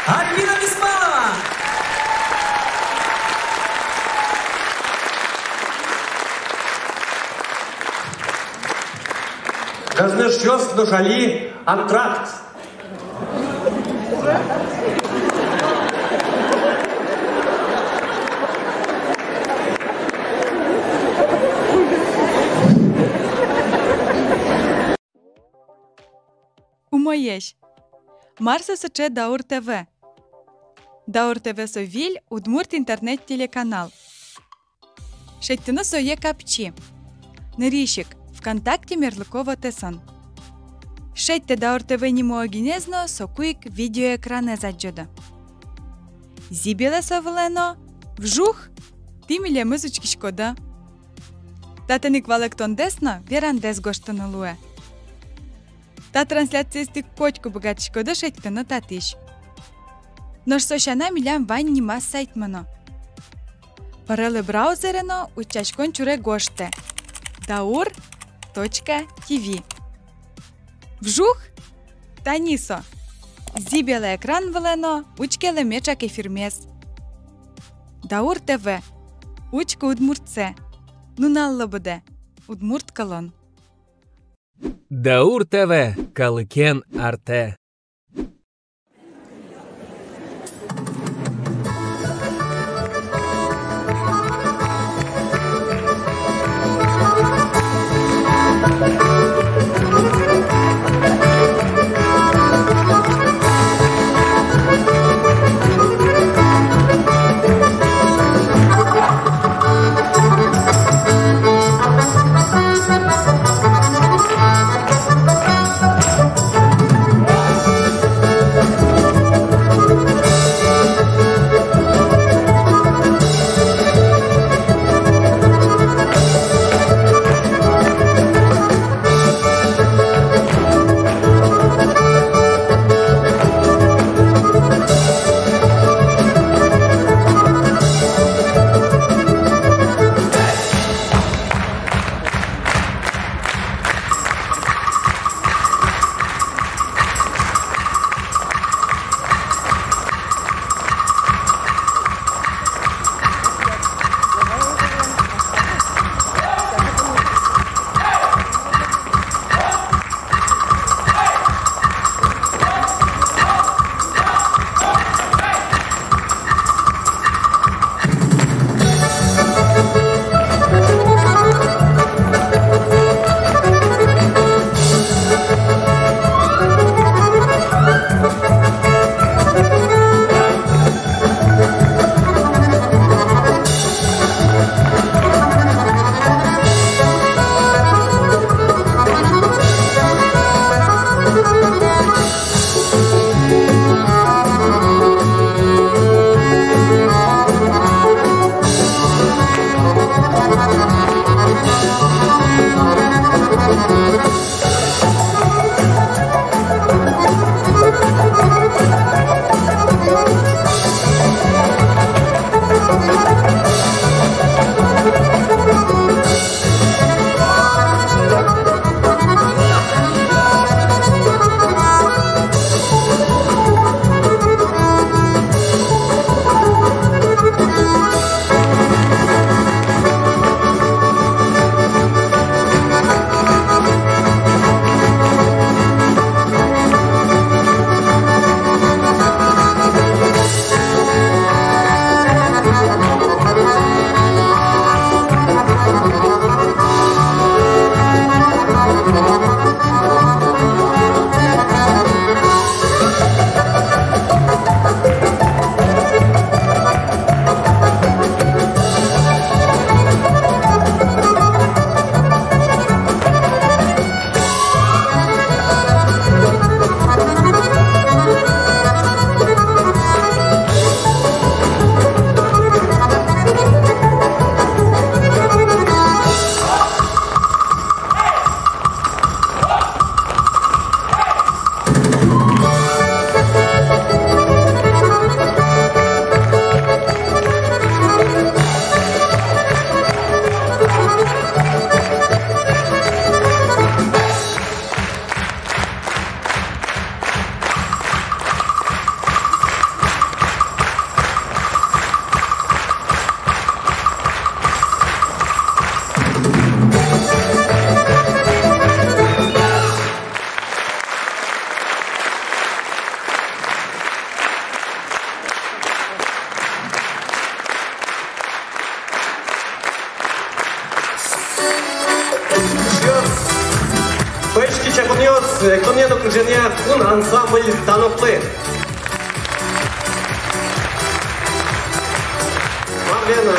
Альбина Беспалова. Гажано эшъёс, нош али антракт. Умоесь. Мар со сыӵе Даур ТВ? Даур ТВ со виль удмурт интернет-телеканал. Шедьтыны сое капчи. Нырысь ик ВКонтакте мерлыко вотэсын. Шедьтэ Даур ТВ нимо огинэз но, соку ик видеоэкранэз адӟоды. Зӥбелэ со вылэ но, вжух, тӥ милемыз учкиськоды. Татын ик валэктондэс но верандэс гожтыны луэ. Та трансляциез тӥ котьку быгатӥськоды шедьтыны татысь. Нош со сяна милям вань нимаз сайтмы но. Пырелэ браузере но утчаськон чуре гожтэ: даур точка тв. Вжух, тани со. Зӥбелэ экран вылэ но учкелэ меӵак эфирмес. Даур ТВ. Учкы удмуртсэ. Нуналлы быдэ удмурт кылын. Даур ТВ, калыкен артэ. Эктонъя но кырӟанъя кун ансамбль «Станоклы». Марлен, э,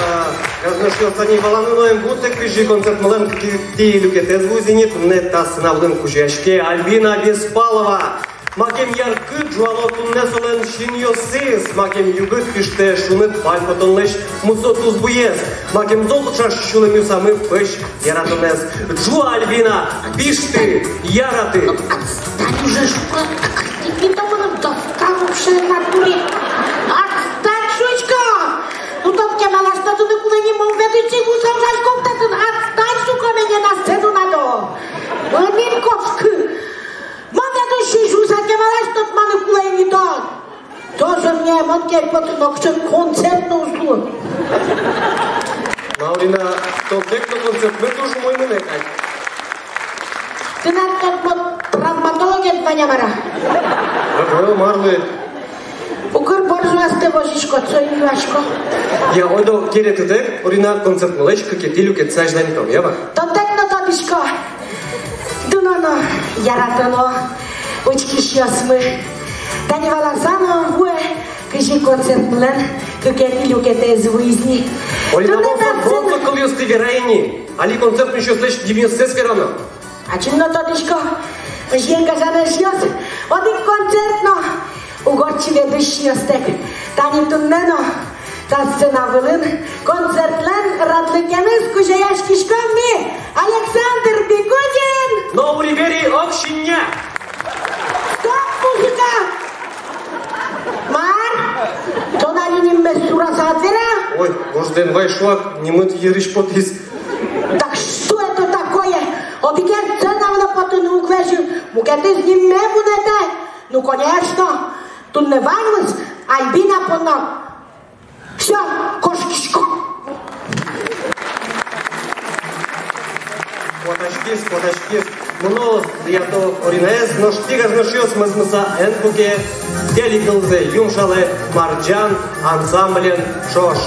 гажано эшъёс, тани валаны но ӧм вуттэ, кызьы концертмылэн кыкетӥ люкетэз вуиз ини. Туннэ та сцена вылын кузёяське Альбина Беспалова. Макем яркыт ӝуало туннэ солэн синъёсыз, макем югыт пиштэ шуныт пальпотонлэсь мусо тусбуез, макем зол ӵаш сюлэмъёсамы пӧсь яратонэз. Ӝуа, Альбина, пишты, яраты. Отстань уже, шуко. Ты не там, она доска вообще на дуре. Отстань, шучко. Ну, тот кемалась, что ты на кулэ ни мон ведущий гусал жашком татын. Отстань, шуко, мне на сцену надо. Мамин кошкы. Мон ведущий шуса кемалась, тот маны кулэ ни тон. Тоже мне, мон кельпотӥ, нокыӵе концерт но уз лу. Марлен, тонтэк но концертмы туж умой мынэ кадь. Тынад тот мон травматологед вань-а, мар-а? Ӧвӧл, марлы. Укыр борзуастэ возиськод, соин юасько. Я, ойдо, керетытэк, Орина, концертмылэсь кыкетӥ люкетсэ азьланьтом, я, ва? Тонтэк но тодӥсько. Дуно но, яратоно учкисьёсмы. Тани валаса но ӧм вуэ, кызьы концертмылэн кыкетӥ люкетэз вуиз ни. Орина, туннэ мон та сцена... Мон со кылъёсты вера ини. Али концерт мынӥсьёслэсь нимъёссэс верано. Ачим но тодӥсько. Озьыен, гажано эшъёс, одӥг концерт но уг ортчы ведущийёстэк. Тани туннэ но та сцена вылын концертлэн радлыкеныз кузёяськиськом ми, Александр Бекузин но Урибери Овсиння. Стоп, музыка! Мар? Тон али ниммес сураса ӧд вера? Ой, гожтэн вай, шуак, нимыд йырысь потӥз. Так что это такое? Одӥгез сцена вылэ потыны уг лэзьы, мукетыз нимме вунэтэ. Ну, конечно, туннэ ваньмыз Альбина понна. Всё, кошкисько. Куатаськиз, куатаськиз. Мыно, лиято Оринаез, нош тӥ, гажано эшъёс, мӧзмыса эн пуке, тӥляд кылзэ юмшалэ «Марӟан» ансамблен ӵош.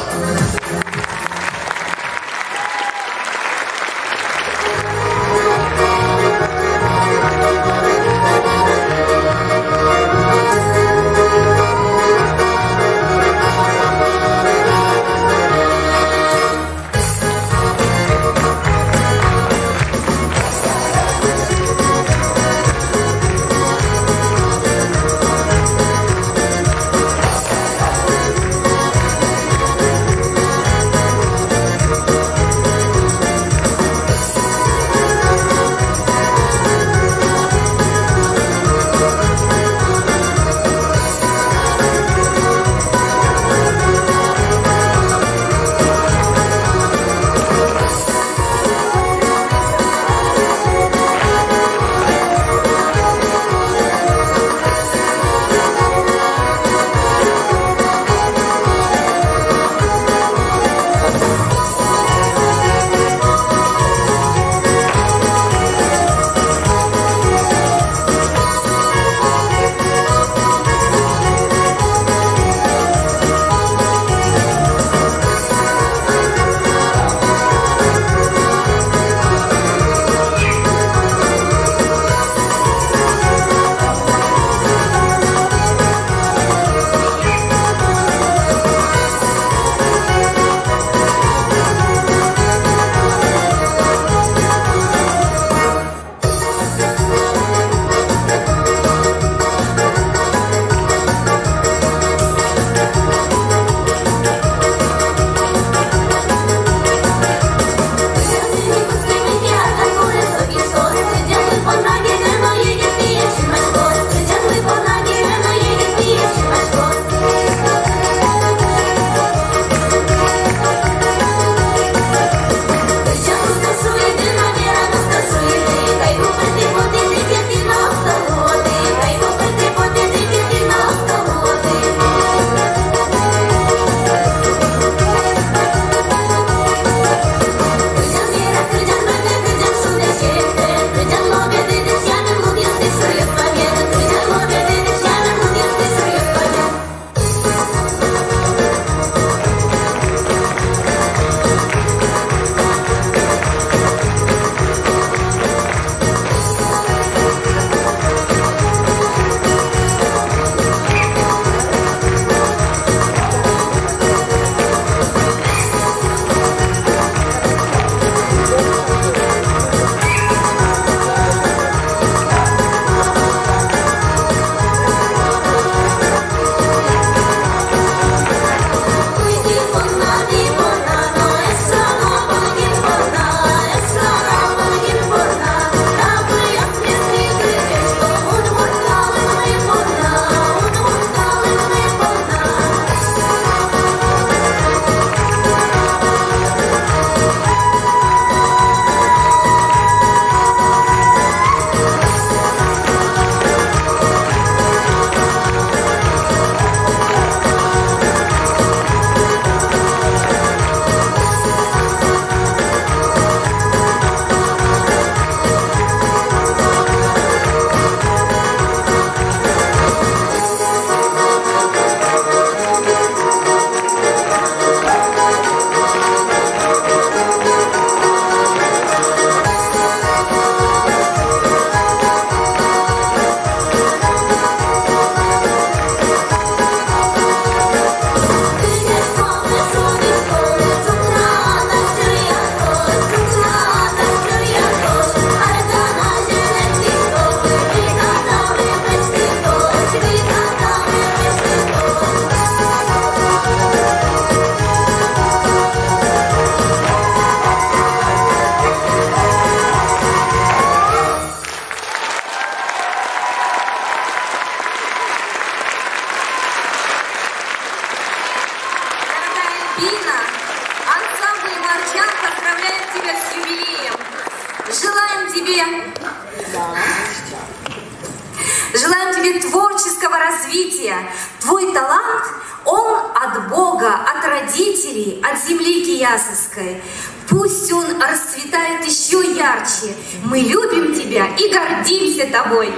Желаем тебе творческого развития. Твой талант, он от Бога, от родителей, от земли киясовской. Пусть он расцветает ещё ярче. Мы любим тебя и гордимся тобой.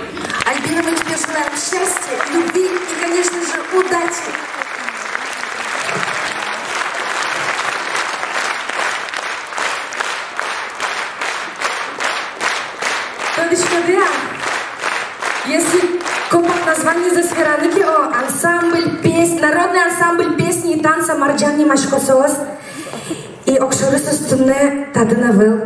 Альбина, мы тебе желаем счастья, любви и, конечно же, удачи. Тодӥськоды-а, если копак названиезэс вераны ке, о, ансамбль пес-, народный ансамбль песни и танца «Марӟан» нимасько соос. И огшоры соос туннэ татын ӧвӧл.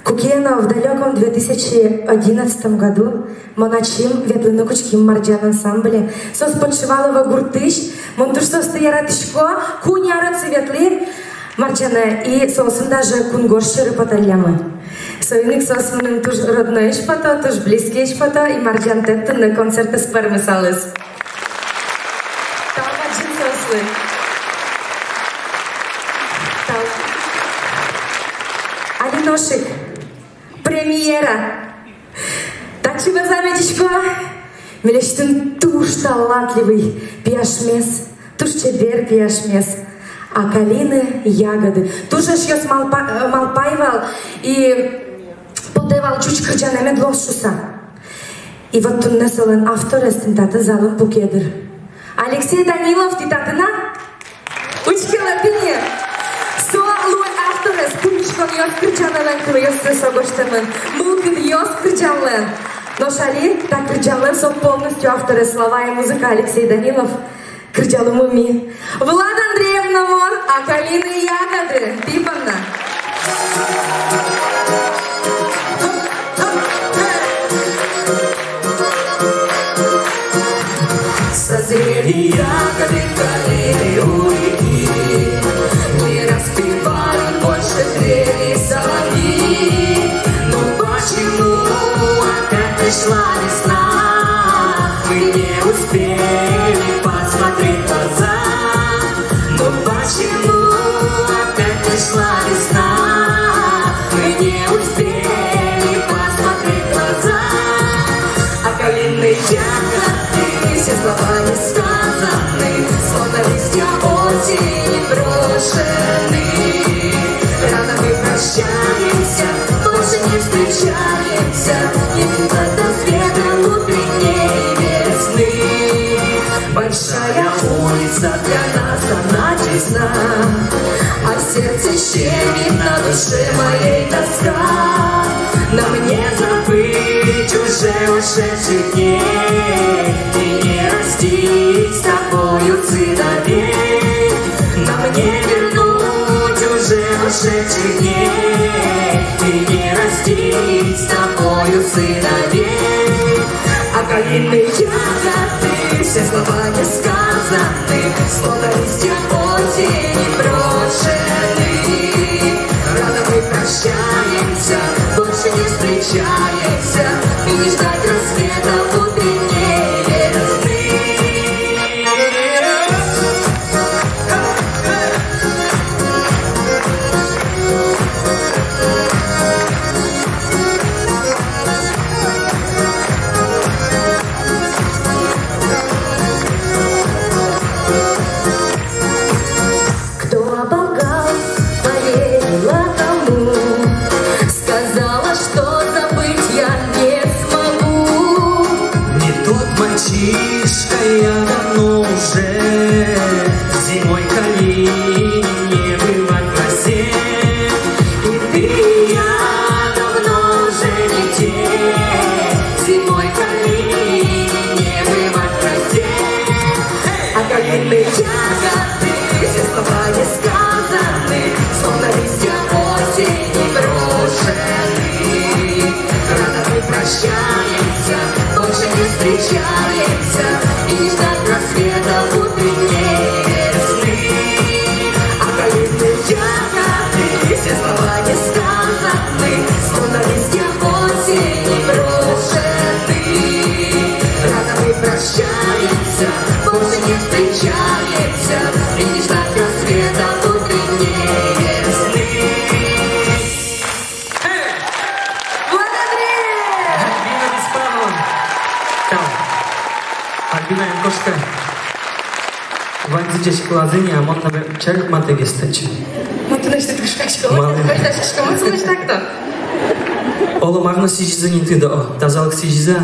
Куке но в далёком две тысячи одиннадцатом году мон ачим ветлыны кутским «Марӟан» ансамбле. Соос Подшивалово гуртысь, мон туж соосты яратӥсько, куинь ар отчы ветлӥ «Марӟанэ», и соосын даже кунгож сьӧры поталлямы. Соин ик соос мыным туж родноесь пото, туж близкиесь пото, и «Марӟантэк» туннэ концертэз пӧрмысалыз. Тау бадӟым соослы. Тау. Али нош ик премьера. Татчы вазь мед ишко. Милесьтым туж талантливый пияшмес, туж чебер пияшмес. «Акалины ягоды». Туж эшъёс малпа-, э, малпай вал и потэ вал, ӟуч кырӟанэ мед луоз шуса. И вот туннэ солэн авторез тӥни татын залын пуке дыр. Алексей Данилов, тӥ татын-а? Учкелэ тӥни. Со луэ авторез пумиськонъёс кырӟанлэн, кылъёссэ со гожтэмын, мылкыдъёс кырӟанлэн. Нош али та кырӟанлэн со полностью авторез, слова и музыка Алексей Данилов. Кырӟаломы ми. Влада Андреевна мон, «Акалины ягоды», тӥ понна. Созрели ягоды калины у реки, не распевают больше трели соловьи. Но почему опять пришла весна? Мы не успели посмотреть в глаза. Но почему опять пришла весна? Мы не успели посмотреть в глаза. А калины ягоды, все слова не сказаны, словно листья осени брошены. Рано мы прощаемся, больше не встречаемся, не до света утренней весны. Большая улица для нас, она тесна, а в сердце щемит, на душе моей тоска. Нам не забыть уже ушедших дней и не растить с тобою сыновей. Нам не вернуть уже ушедших дней и не растить с тобою сыновей. А калины ягоды, все слова не сказаны, словно листья осени брошены. Рано мы прощаемся, больше не встречаемся, и не ждать рассвета утренней весны. Кто оболгал, поверила тому, сказала, что забыть я не смогу. Не тот мальчишка я давно уже, зимой калине не бывать в росе. И ты, и я давно уже не те, зимой калине не бывать в росе. А калины ягоды, все слова не сказаны, словно листья осени брошены. Рано мы прощаемся, больше не встречаемся, и не ждать рассвета утренней весны. А калины ягоды, все слова не сказаны, словно листья осени брошены. Рано мы прощаемся, больше не встречаемся, и не ждать рассвета утренней весны. Влад Андреев, Ваньзы ӟечкылазы ни, а мон, например, чарык матыгес татчы. Мон тынэсьтыд кышкасько, малы? Мон тынэсьтыд кышкасько, мон тынэсьтыд так-то. Оло мар но сӥзизы ни тӥледлы, о, тазалык сӥзизы,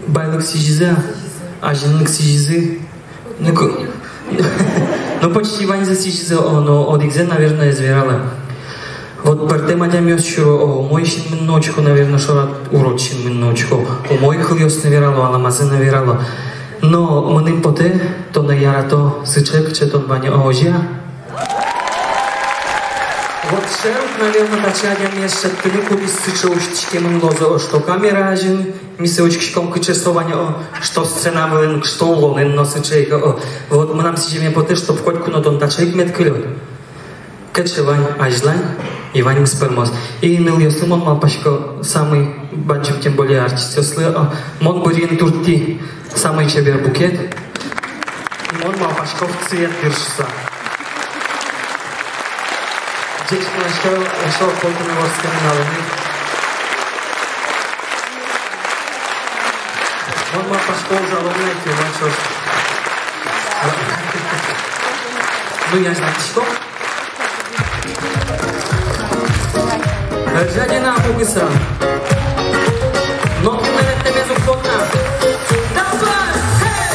байлык сӥзизы, азинлык сӥзизы. Ну, ку-, ну, почти ваньзы сӥзизы, о, но одӥгзэ, наверное, ӧз вералэ. Вот пӧртэм адямиос шуо, о, умой синмын но учко, наверное, шорад урод синмын но учко. Умой кылъёс но верало, аламазы но верало. Но мыным потэ, тонэ ярато сыӵе, кыӵе тон вань, о, озьы-а? Вот шер ук, наверное, таӵе адямиез шедьтыны, кудӥз сыӵе усьтӥськемын луоз, о, что камера азьын ми сое учкиськом, кыӵе со вань, о, что сцена вылын, что улонын но сыӵе ик, о. Вот мынам сӥземе потэ, чтоб котьку но тон таӵе ик мед кылёд. Кыӵе вань азьлань, и ваньмыз пӧрмоз. И нылъёслы мон малпасько, самый бадӟым, тем более артистъёслы, а, мон бырйыны турттӥ самый чебер букет. И мон малпасько, в цвет дыр шуыса. Ӟечкыласько, эшшо пол туннэ вордскем нуналэн. Мон малпасько, ужалом на эти, мон чё. Ну, я знаю, что. Ӧжадина пукыса. Нокин лэктэмез уг поты на. Давай! Хей!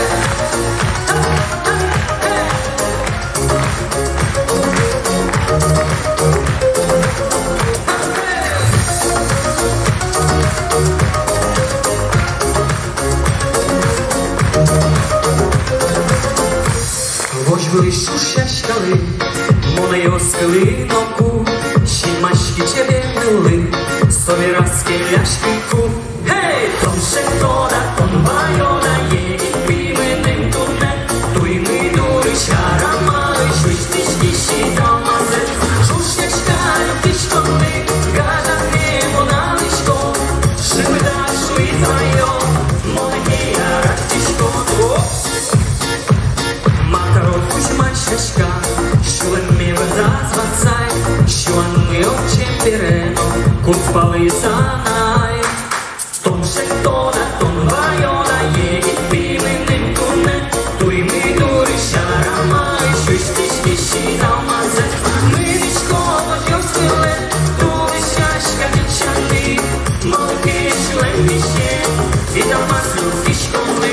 Возь вылысь ӵуж сяськалы, монэ оскылӥ ноку, синмаськи чебер ныллы, со вераз: келяськы ку. Хей! Тон шедьтод-а, тон ваёд-а, егит пи мыным туннэ, туймы дурысь, арамаысь усьтӥськись италмазэ. Ӵуж сяська люкиськонлы, гажанме мон алӥсько, шымыда шуид ваё, монэ ке яратӥськод. О! Матро кузьма сяська, сюлэмме вӧзаз ватсай, сюанмы ортчем бере но кузпалы санай. Тон шедьтод-а, тон ваёд-а, егит пи мыным туннэ, туймы дурысь, арамаысь усьтӥськись италмазэ. Мынӥсько возь вылэ, тулыс сяська чечанды, малы ке сюлэм висе италмаз люкиськонлы.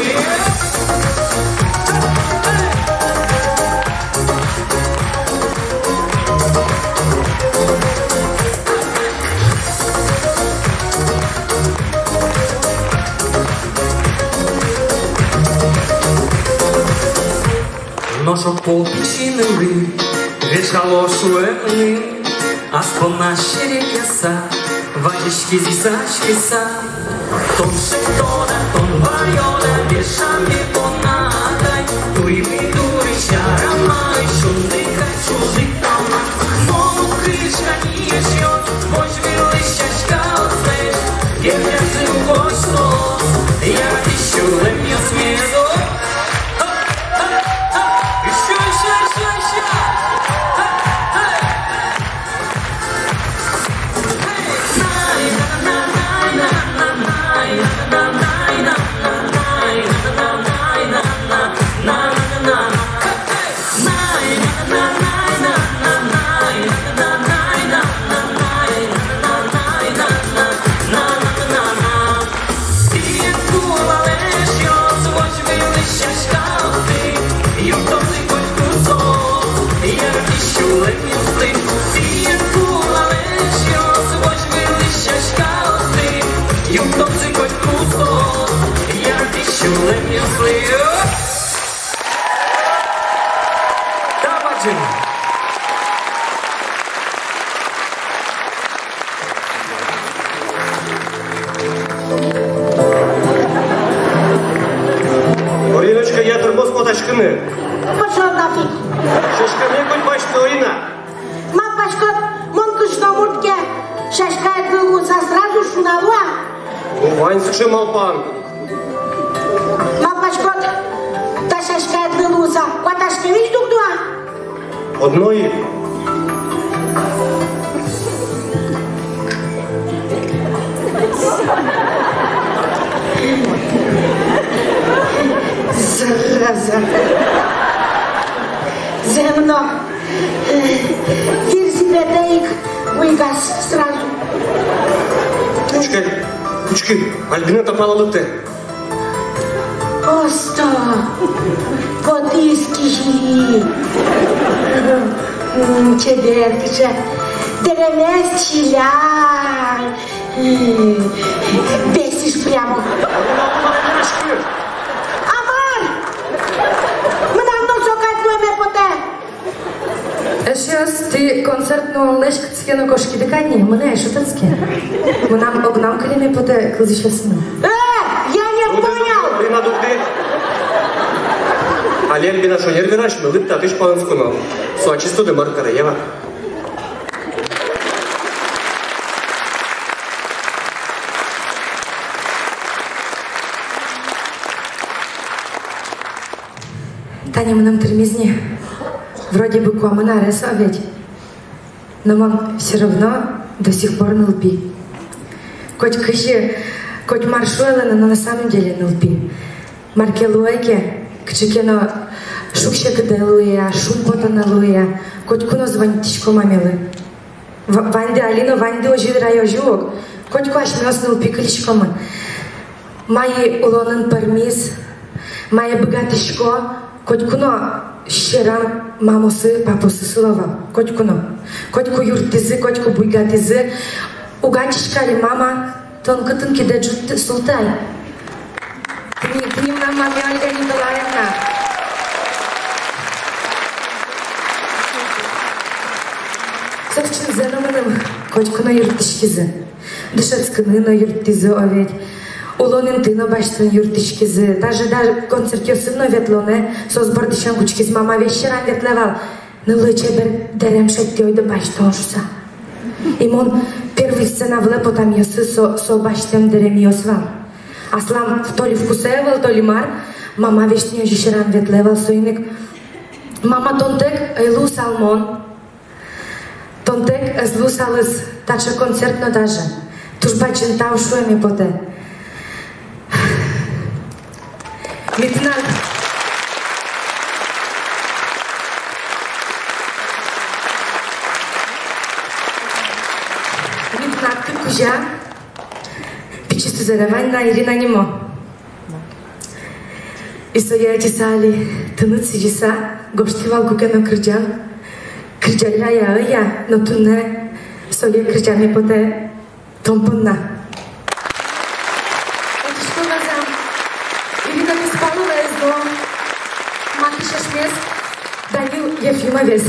Нош огпол пичи нылы вешало шуэмын, ас понна серекъяса, вазиськиз исаськыса. Тон шедьтод-а, тон ваёд-а, вешаме понна тай, туймы дурысь, арамаысь шунды кадь ӵужыт талман. Мон уг кышка ни, эшъёс, возь вылысь сяськаослэсь, герӟазы ук озьы соос, яратӥсь сюлэмъёсме. Тӥ кулалэсь, эшъёс, возь вылысь сяськаосты, юрттозы котьку соос яратӥсь сюлэмъёсты. Тӥ кулалэсь, эшъёс, возь вылысь сяськаосты, юрттозы котьку соос яратӥсь сюлэмъёсты. Тау бадӟым. Ориночка, я тырмоз куатаськыны. Пошёл нафиг. Сяськамед коть басьты, Орина. Малпаськод, мон кышномурт ке, сяськаед вылэ луыса сразу шунало-а? Ну, вань сыӵе малпан. Малпаськод, та сяськаед вылэ луыса куатаськемысь дугдо-а? Одно ик. Зараза. Вирзӥ пе, да ик буйгаз сразу. Учкы, учкы, Альбина тапала лыктэ. Осто, потӥз кизили. М, чебер кыӵе. Дэремез чиляй. Бесишь прямо. А мар? Мынам но со кадь луэме потэ. Эшъёс, тӥ концерт нуонлэсь кытчы ке но кошкиды кадь ни, мынэ ай шутэтске. Мынам огнам кылеме потэ кылзӥсьёсыным. Э, я не понял! Али Альбина шонер верась, малы тӥ татысь палэнсконо? Со ачиз тодэ мар каре, ява. Тани мыным тырмиз ни. Вроде бы куамын арес, а ведь. Но мон всё равно до сих пор нылпи. Коть кызьы, коть мар шуэлэ но, но на самом деле нылпи. Мар ке луэ ке, кыӵе ке но шуг-секытэ луэ-а, шумпотонэ луэ-а, котьку но звонитӥсько мамелы. Ва-, ваньды али но, ваньды озьы дыр ай, озьы ук. Котьку асьмеос нылпи кылиськомы. Мае улонын пӧрмиз, мае быгатӥсько, котьку но сьӧрам мамаосы, папаосы сыло вал. Котьку но. Котьку юрттӥзы, котьку буйгатӥзы. Уг адӟиськы али, мама, тон кытын кидэ ӝутӥд султӥд ай? Тӥни, тӥни мынам маме, Ольга Николаевна. Соос чынзэ но мыным котьку но юрттӥськизы. Дышетскыны но юрттӥзы, о ведь. Улон инты но басьтыны юрттӥськизы. Даже, даже концертъёсы но ветлонэ соос бордысен кутскизы. Мама весь сьӧрам ветлэ вал. Нылы чебер дэрем шедьтӥ, ойдо басьтон шуса. И мон первый сцена вылэ потамъёсы со, со басьтэм дэремъёс вал. Аслам то ли вкусэ ӧвӧл, то ли мар, мама весь тӥни озьы сьӧрам ветлэ вал, соин ик. Мама, тонтэк ӧй луысал мон. Тонтэк ӧз луысалыз таӵе концерт но даже. Туж бадӟым тау шуэме потэ. Ми тынад, ми тынад кык кузя, пичи сузэре вань на, Ирина нимо. И сое ӧтьыса али тыныд сӥзьыса гожтӥ вал куке но кырӟан. Кырӟалляй-а, ӧй-а, но туннэ сое кырӟаме потэ тон понна. Ӧтисько вазам Ирина Беспаловаез но матысь эшмес Данил Ефимовез.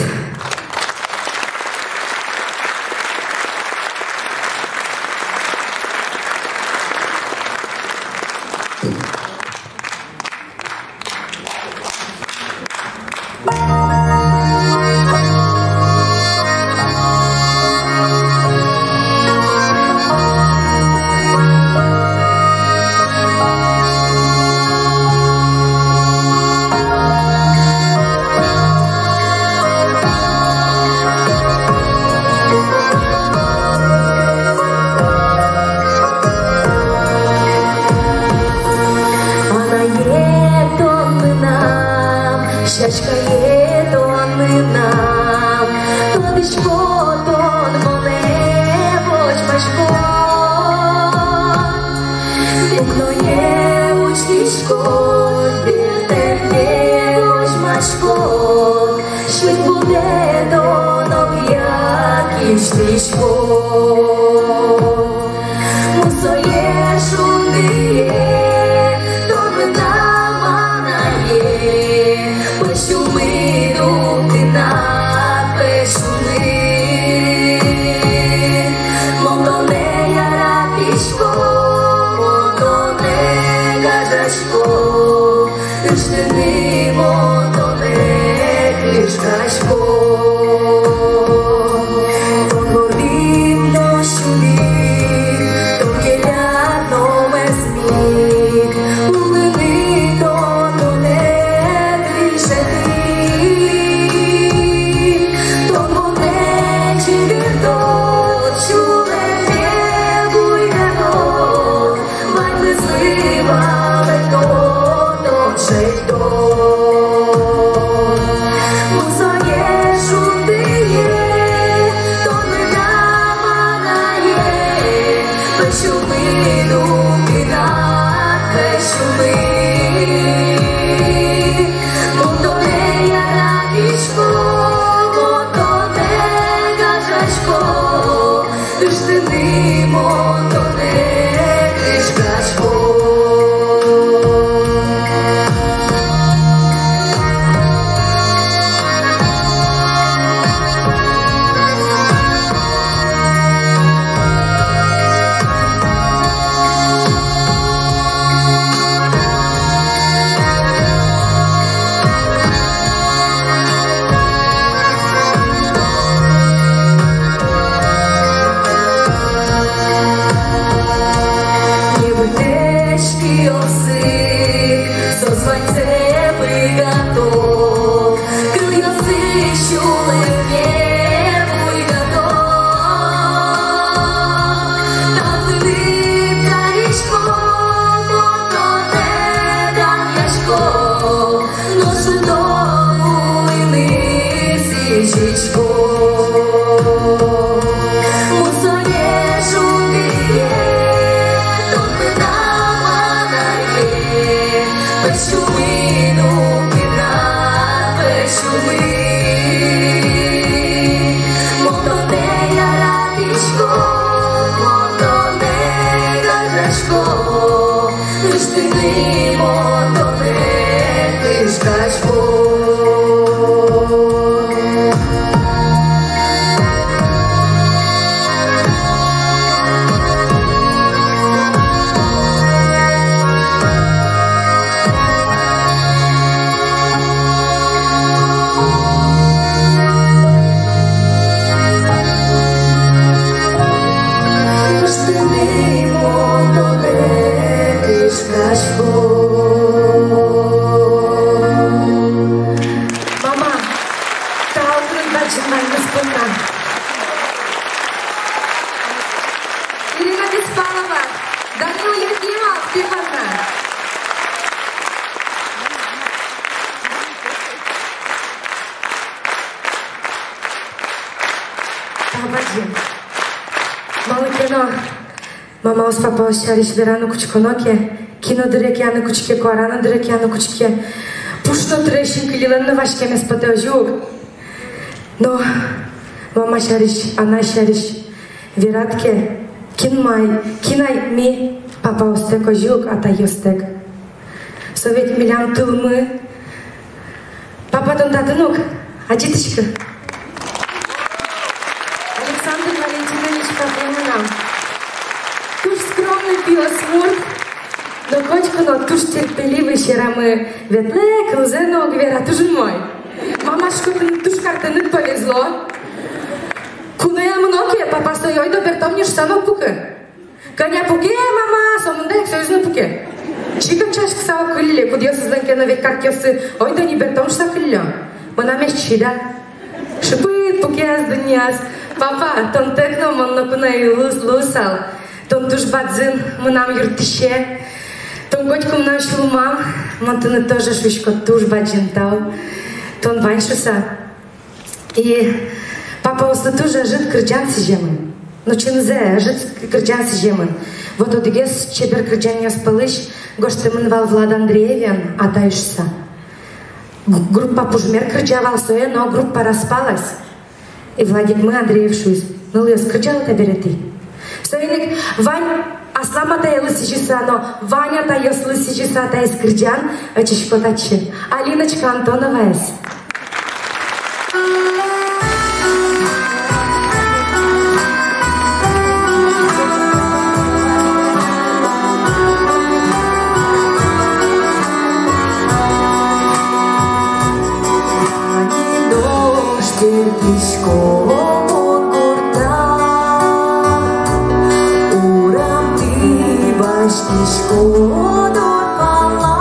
Анае тон мынам, сяськае тон мынам, тодӥсько, тон монэ возьмаськод. Укное учкиськод, бертэмде возьмаськод, сюлмынэ тон огъя кисьтӥськод. Мусое шундые, тон мынам анае, пӧсь сюлмы дугдыны, пӧсь сюлмы. Мон тонэ яратӥсько, мон тонэ гажасько, ыштыны мон тонэ кышкасько. Тон бордын нош Небыточки осы, соос ваньзэ быгато, кылъёсы сюлэмме буйгато. Тау тыныд карисько, мон тонэ данъясько, нош уд луы ни сӥзисько. Мусоне шугые, тон пыдал мынам аре, пӧсь сюлмы, ну, пыдал пӧсь сюлмы. Мон тонэ яратӥсько, мон тонэ гажасько. Ыштыны мон тонэ кышкасько. Ыштыны мон тонэ кышкасько. Мама, тау тыныд бадӟым ваньмыз понна. Ирина Беспалова, Данил Ефимов, тӥ понна. Тау бадӟым. Малы ке но мамаос, папаос сярысь вераны кутсконо ке, кино дыре ке аны кутске, куараны дыре ке аны кутске, пушно тыре синкылилэн но васькемез потэ, озьы ук. Но мама сярысь, анай сярысь верад ке, кин ма ай, кин ай ми, папаостэк, озьы ук атайёстэк. Со ведь милям тылмы. Папа, тон татын ук, адӟытӥськы. Александр Валентинович папа мынам туж скромный пиосмурт, но котьку но туж терпеливый, сьӧрамы ветлэ, кылзэ но уг вера, туж умой. Мама, шуисько, тыныд туж кар, тыныд повезло. Куное мыно ке, папа сое ойдо бертом ни шуса но уг пукы. Кӧня пуке мама, сомында ик соиз но пуке. Чик ӧтчаськыса уг кылле, кудъёсызлэн ке но ведь картъёссы ойдо ни бертом шуса кыллё. Мынам ӧз чида. Шыпыт пуке ас дуннеяз. Папа, тонтэк но мон но куное луысал. Тон туж бадӟым мынам юрттӥсе. Тон котьку мынам сюлмам, мон тыныд тоже шуисько туж бадӟым тау. Тон вань шуса. И папаослы туж ӧжыт кырӟан сӥземын. Ну, чынзэ, ӧжыт кырӟан сӥземын. Вот одӥгез чебер кырӟанъёс пӧлысь гожтэмын вал Влад Андреевен «Атай» шуса. Г-, группа «Пужмер» кырӟа вал, сое но группа распалась. И Владикмы Андреев шуиз: «Нылъёс, кырӟалэ табере тӥ». Соин ик вань аслам атаелы сӥзьыса но вань атайёслы сӥзьыса таиз кырӟан ӧтисько татчы. Алиночка Антоноваез. Нош тыртӥсько мон гуртаз, урамтӥ басьтӥсько дор пала,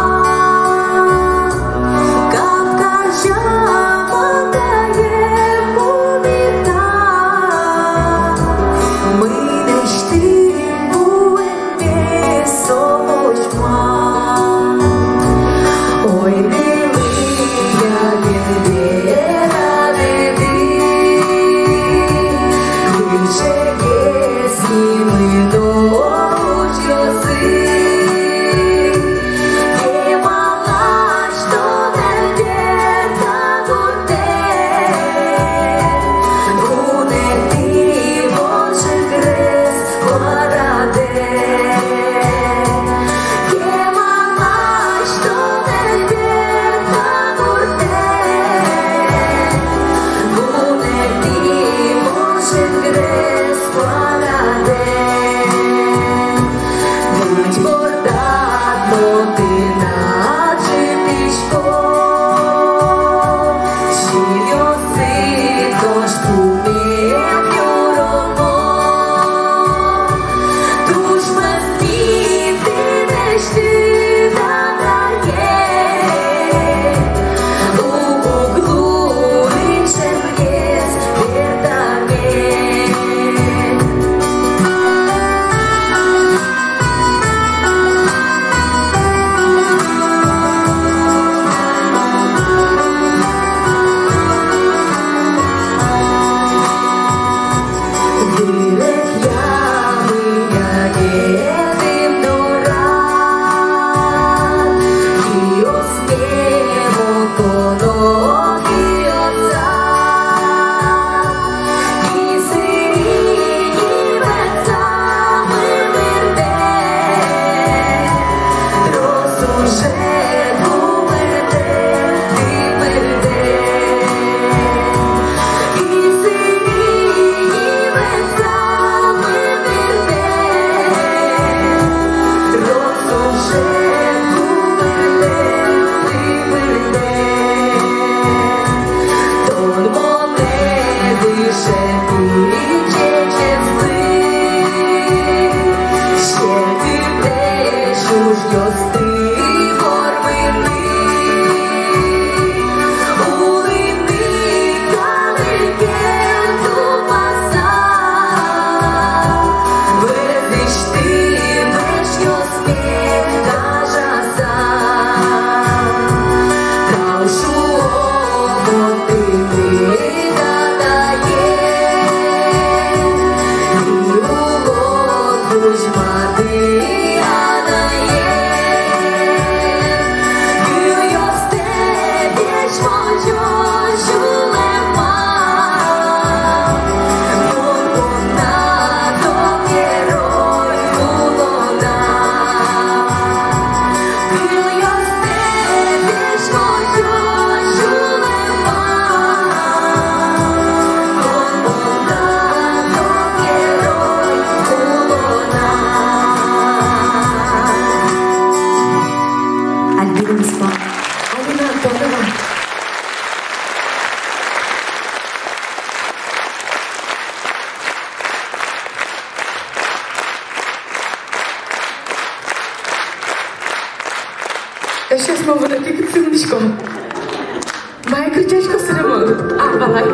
капка сямен таем пумита, мынэсьтым вуэм. Мае кырӟасько сыремон? А, валай.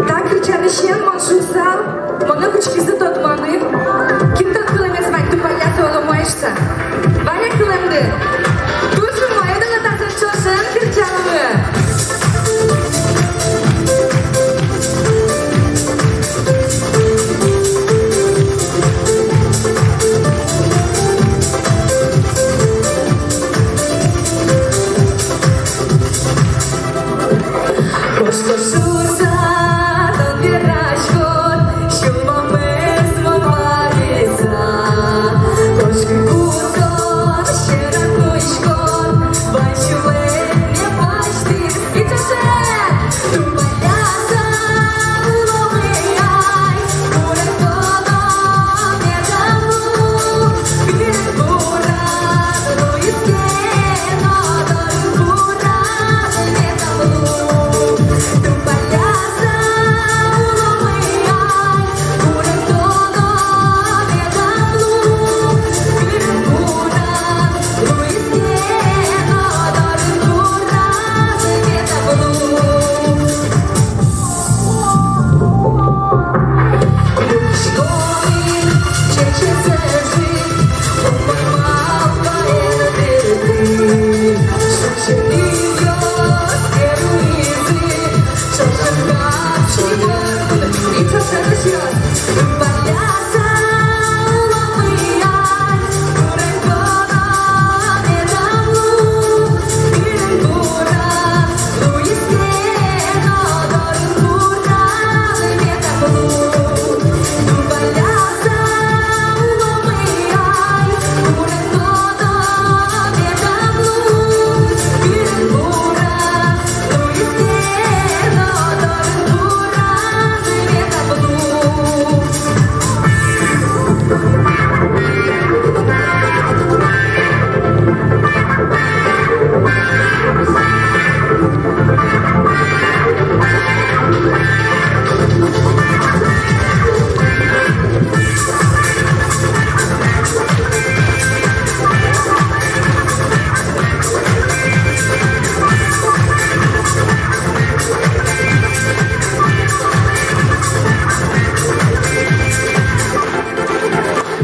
Та кырӟанысен мон шуысал, монэ кутскизы тодманы. Кин тон кылэмез вань, тупалляса улом уа шуыса? Вань-а кылэмды? Туж умой, ойдолэ таӵе ӵошен кырӟаломы. Кошко шуыса тон вераськод, сюлмамес мон валиса. Кошкы, кутон, сьӧрад нуиськод, вань сюлэмме паштыр. И ӵошен!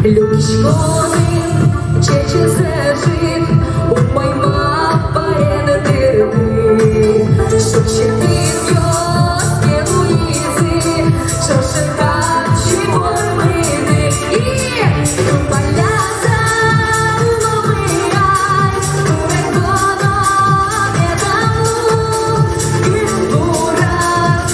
Люкиськонын чечызе ӝыт, умой малпаен дырды. Шуг-секытъёс ке луизы, ӵошен капчи вормыны. И тупалляса уломы ай, куректоно медам лу, кылбураз.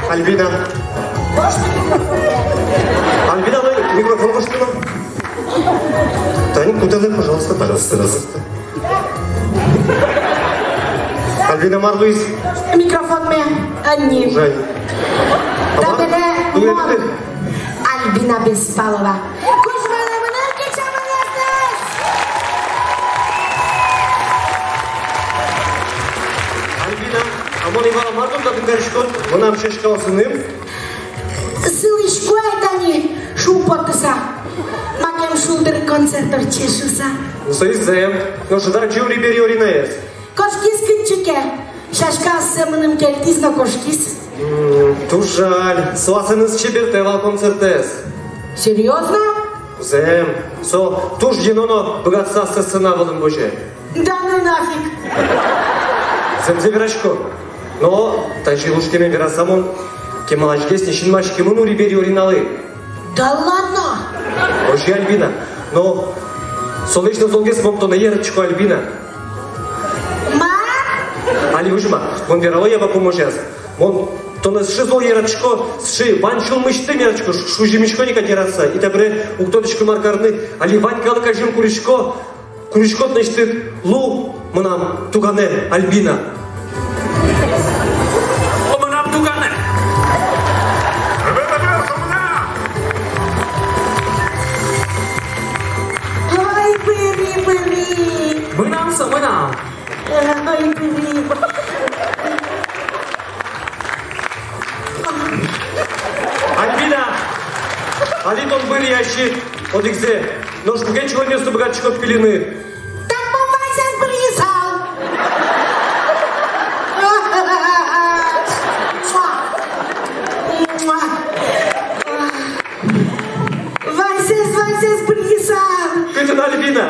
Альбина. Альбина, микрофон, пожалуйста. Тань, кутэлэ, пожалуйста, пожалуйста, пожалуйста. Альбина, мар луиз? Микрофонме ӧй ни. Жаль. Табере мон, Альбина Беспалова. Кузьмалэ мынам кичӧ мынэстэс! А мон ӧй вала, мар тон татын кариськод, мынам сяськаосыным. Сылӥсько ай тани шумпотыса, макем шулдыр концерт ортче шуыса. Ну, со и зэм. Нош ӧд адӟы Рибери Оринаез? Кошкиз кытчы ке. Сяськаоссэ мыным кельтӥз но кошкиз. М, туж жаль. Со асэныз чебертэ вал концертэз. Серьёзно? Зэм. Со туж ӟеч но быгатыса ассэ сцена вылын возе. Да ну нафиг! Зэмзэ верасько. Но тазьы лушкемен вераса, мон кемаласьгес ни синмаськемын у Рибери Ориналы. Да ладно? Озьы, Альбина. Но солэсь но золгес мон тонэ яратӥсько, Альбина. Ма? Али уж ма, мон верало, я, бапу мужаз. Мон тонэ сыӵе зол яратӥсько, сыӵе вань сюлмысьтым яратӥсько, шу-, шузимисько ни кадь яратыса. И табере уг тодӥськы мар карыны, али вань калык азьын курисько, куриськод но ыстыд: лу мынам туганэ, Альбина. О, мынам туганэ. Ой, быри, быри. Мынам со, мынам. Ой, быри. Альбина, али тон быръяськод одӥгзэ, нош куке чулонъёсты быгатӥськод пилыны? Так мон ваньзэс быръысал. Ваньзэс, ваньзэс быръысал. Кытын Альбина?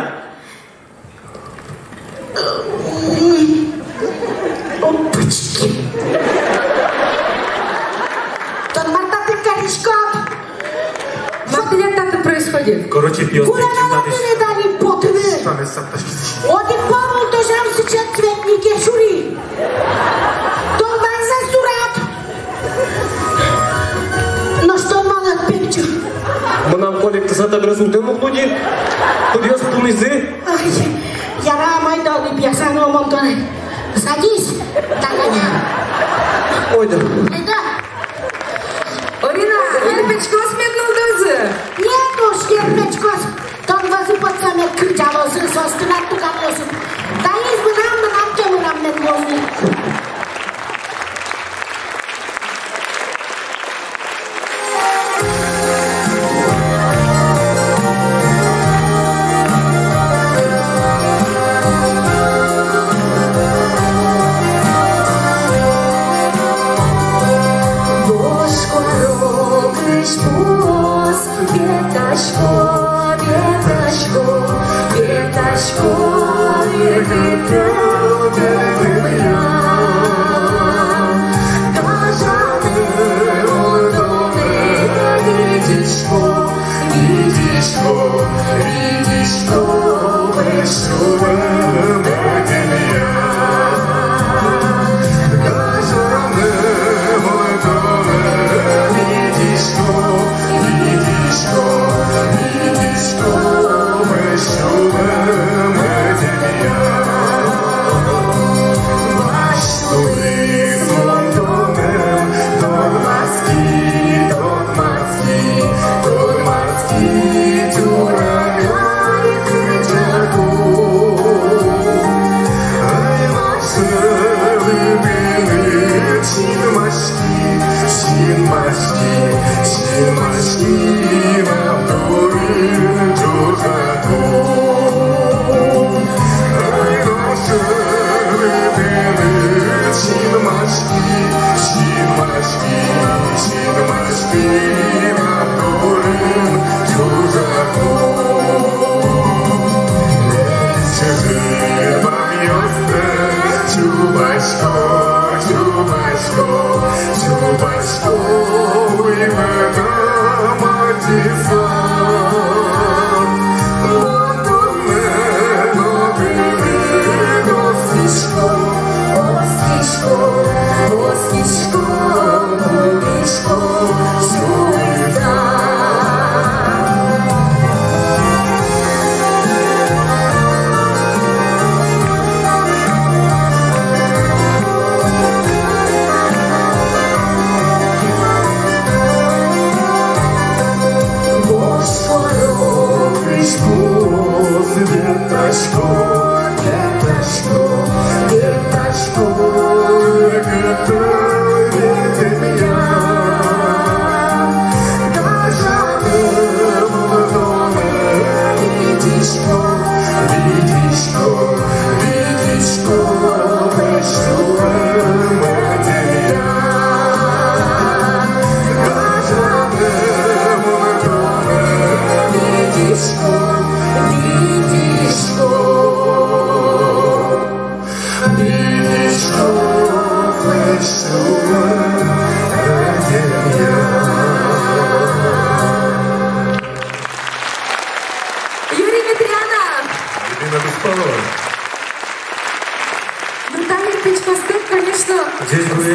Опачки. Тон мар татын кариськод? Что, блядь, татын происходит? Короче, пиос. Куда тетя надо? Отӥ пол мултозям сыӵе цветнике шури. Тон ваньзэ сурад. Нош тон малы ӧд пегӟы? Мынам коллектыса табере султэм уг луы ни. Кудъёсыз пунызы. Ай, яра, май да, лыпъяса но мон тонэ. Садись. Так, Аня. Ойдо. Ойдо. Орина, керпечкаос мед нуллозы. Нет уж, керпечкаос. Тон вӧзы потса мед кырӟалозы, соос тынад туганъёсыд. Таиз мынам, мынам ке мынам мед луозы. Бошкуаро кызь пуос. Бертасько, бертасько, бертасько, бертасько. Гажаны улдоме витисько, витисько, витисько, витисько. Гажаны улдоме витисько, витисько, витисько.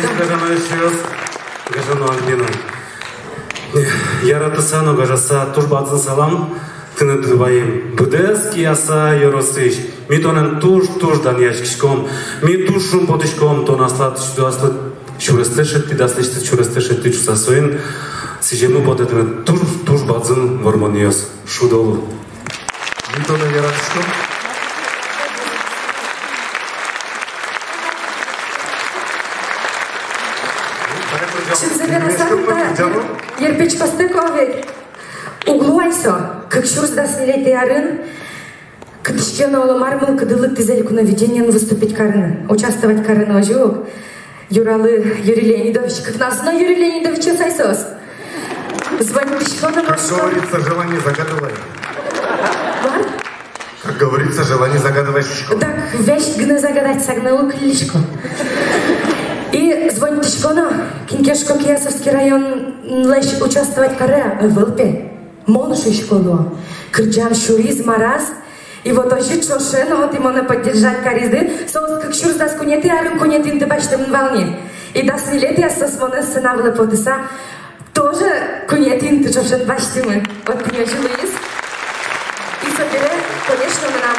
Гажано эшъёс, гажано Альбина. Яратыса но гажаса туж бадӟым салам тыныд вайим. Быдэс Кияса ёросысь. Ми тонэн туж-туж данъяськиськом. Ми туж шумпотӥськом, тон аслад сю-, аслыд сюрестэ шедьтӥд, аслэсьтыд сюрестэ шедьтӥд шуыса. Соин сӥземмы потэ тыныд туж, туж бадӟым вормонъёс. Шудо лу. Ми тонэ яратӥськом. Чынзэ вераса, та ер-, ерпечкостэк ведь уг луы ай со. Кык сюрс дас ньылетӥ арын кытысь ке но оломар мылкыды лыктӥз «Элькуновидениен» выступить карыны, участвовать карыны, озьы ук. Юралы Юрий Леонидович, кыкназы но Юрий Леонидовичъёс ай соос. Звонитӥсько но, как говорится, желание загадывай. Мар? Как говорится, желание загадывай, шуисько. Так, весь гинэ загадать сагнэ уг кыллисько. И звонитӥсько но, кин ке, шуисько, Киясовский районлэсь участвовать каре-а? Ӧвӧл, пе. Мон, шуисько, луо. Кырӟан сюриз, мараз. И вот озьы ӵошен, вот и монэ поддержать каризы. Соос кык сюрс дас куинетӥ арын куинетӥ инты басьтэмын вал ни. И дас ньылетӥяз соос монэ сцена вылэ потыса тоже куинетӥ инты ӵошен басьтӥмы. Вот тӥни озьы луиз. И собере, конечно, мынам,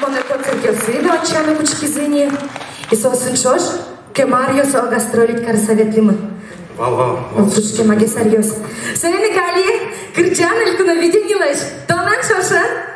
монэ концертъёсы но ӧтчаны кутскизы ни. И соосын ӵош кема аръёсы гастролить карыса ветлӥмы. Вал, вал, вал. Туж кемагес аръёс. Соин ик али кырӟан «Элькуновидениелэсь» тонэн ӵошен.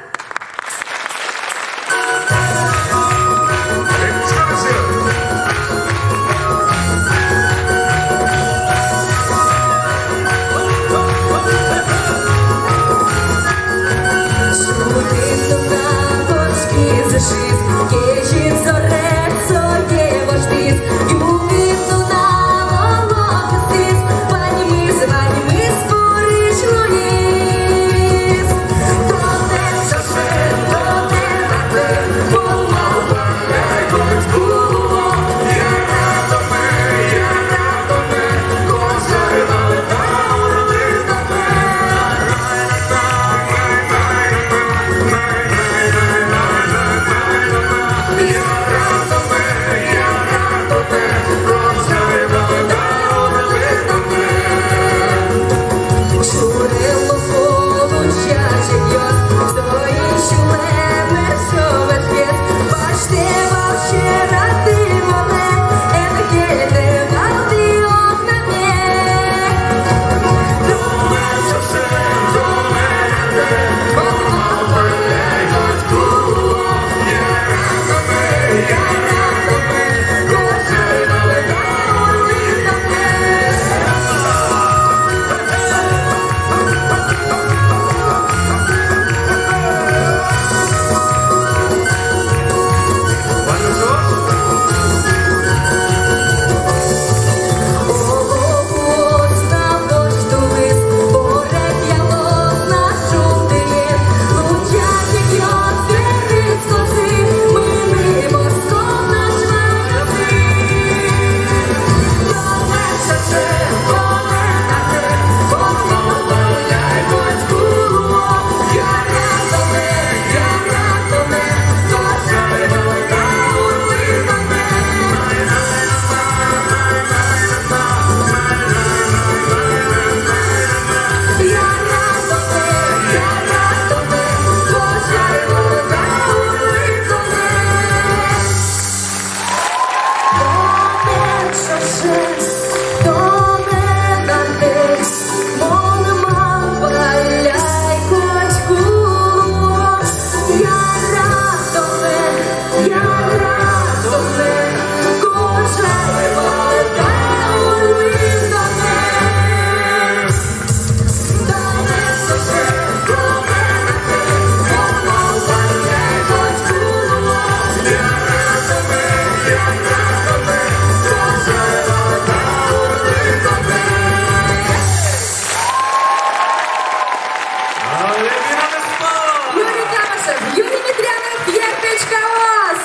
Юрий Камышев, Юрий Митрянов, «Ер печкаос».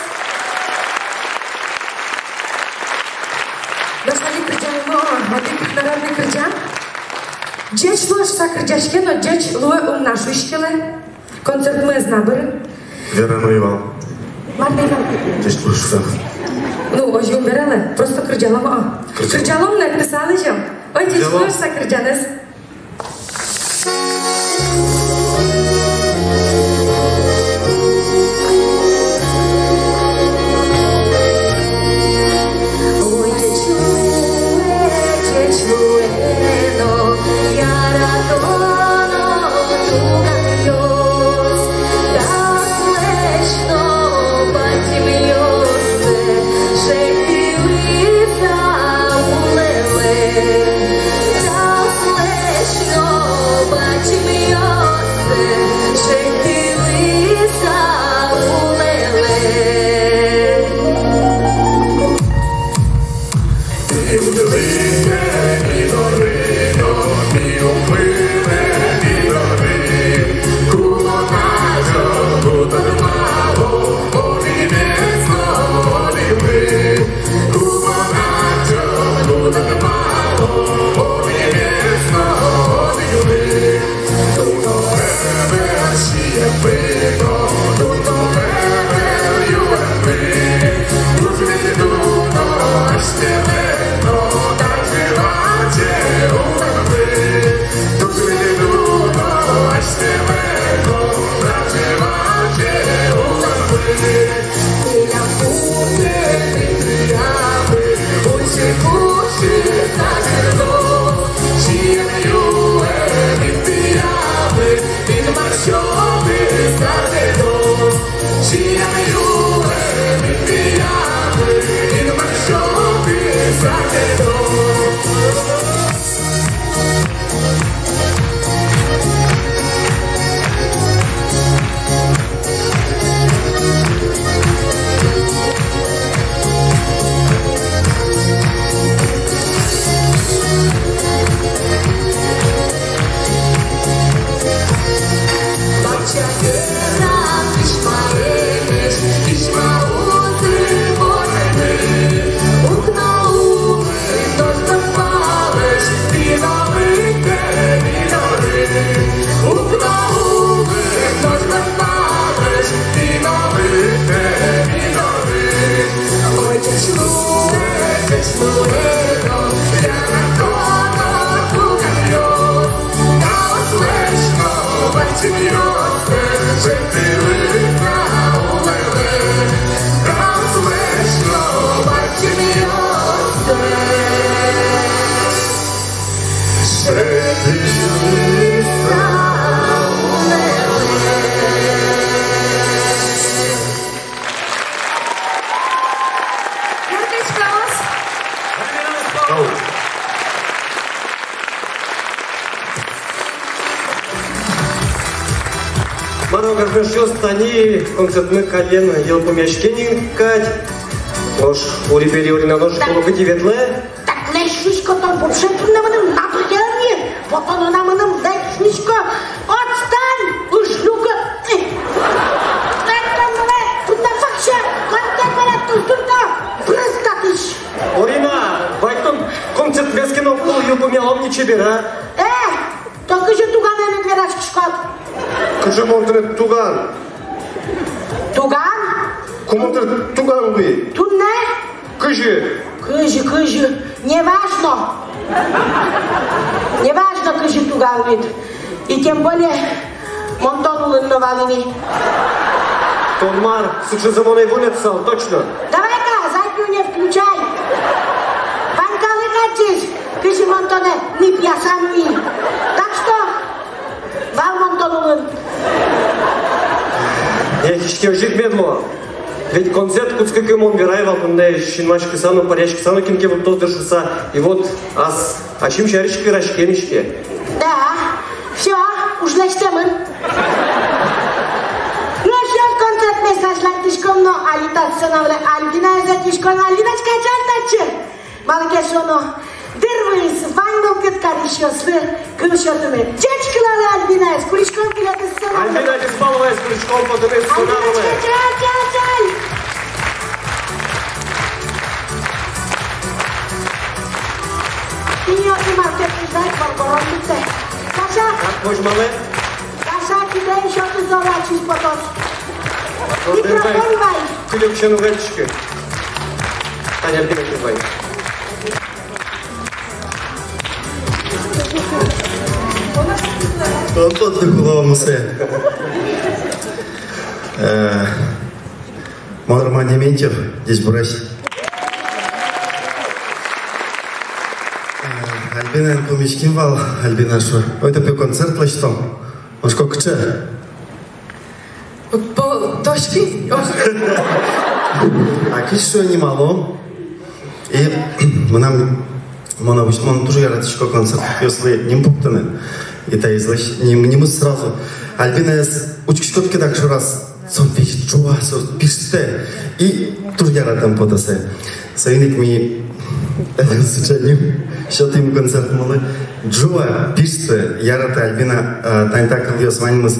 Нош али кырӟалом одӥг народный кырӟан. Ӟеч луоз шуыса кырӟаське но, ӟеч луэ ум на шуиське лэ. Концертмы ӧз на быры. Верано ӧй вал. Мар на ӧй вал? Ӟеч луоз шуыса. Ну, озьы ум вералэ, просто кырӟалом, а. Кырӟалом. Кырӟалом но, писалыжом. Ой, кырӟалом. Ӟеч луоз шуса кырӟанэз. Мар кароно, эшъёс, тани концертмы каллен йылпумъяське ни кадь. Нош Ури-Пери Орина нош, да, урок ӧтьы ветлэ. Так, лэсьтӥсько, тон вообще туннэ мыным надоел ни. Вот оно на мыным лэсьтӥсько. Отстань! Уж люкы. Э. Так, тон мыным туннэ вообще концерт бере туж дурно брызгатӥсь. Орина, вай тон концерт вескын ог кыл йылпумъялом ни чебер, а? Э, тон кызьы туганэн ик вераськиськод? Кызьы мон тыныд туган? Туган? Ку мон тыныд туган луи? Туннэ? Кызьы? Кызьы, кызьы? Неважно. Неважно, кызьы туган луид. И тем более, мон тон улын но вал ини. Тон мар, сыӵезэ мон ӧй вунэтсал, точно? Давай-ка, заднюю не включай. Ванькалы кадь ӟеч, кызьы мон тонэ ныпъяса нуи. Так что, вал мон тон улын. Эх, иське, озьы ик мед луоз. Ведь концерт кутскыкы мон верай вал туннэ синмаськыса но, паръяськыса но, кин ке вуттоз дыр шуыса. И вот ас асьме сярысь вераськем иське. Да, всё, уж лэсьтэмын. Ну, всё, концертмес азьланьтӥськом но, али та сцена вылэ Альбинаез ӧтиськом. Альбиночка, ӵаль татчы. Малы ке шуоно, дыр вуиз вань мылкыд карисьёслы кыл сётыны. Ӟеч кылалэ Альбинаез, куриськом тӥледыз сцена вылэ. Альбина Беспаловаез куриськом потыны сцена вылэ. Альбиночка, ӵаль, ӵаль, ӵаль. Тӥни отын мар ке пыждать, воргорон лыктэ. Саша! Как возьмалэ? Саша, тӥледыз сётыны зол ачиз потоз. Микрофон вай. Кылёксен уг адӟиськы. Таня Альбина Кирвай. Тон, тон, ты куломусе. Э, Мон Роман Дементьев, ӟечбуресь. Э, Альбинаен пумиським вал, Альбина шуэ: «Ойдо, пе, концерт лэсьтом». Мон шуисько: «Кыӵе?» По-, точки. А кызьы шуэ, нималом. И мынам, мон обычно, мон туж яратӥсько концертъёслы ним пуктыны. И таизлэсь ним, нимыз сразу. Альбинаез учкиськод ке, дак шораз, со весь ӝуа, со пиштэ. И туж яратэм потэ сое. Соин ик ми сыӵе ним сётӥм концертмылы. «Ӝуа, пиштэ, яраты, Альбина», э, тань та кылъёс ваньмыз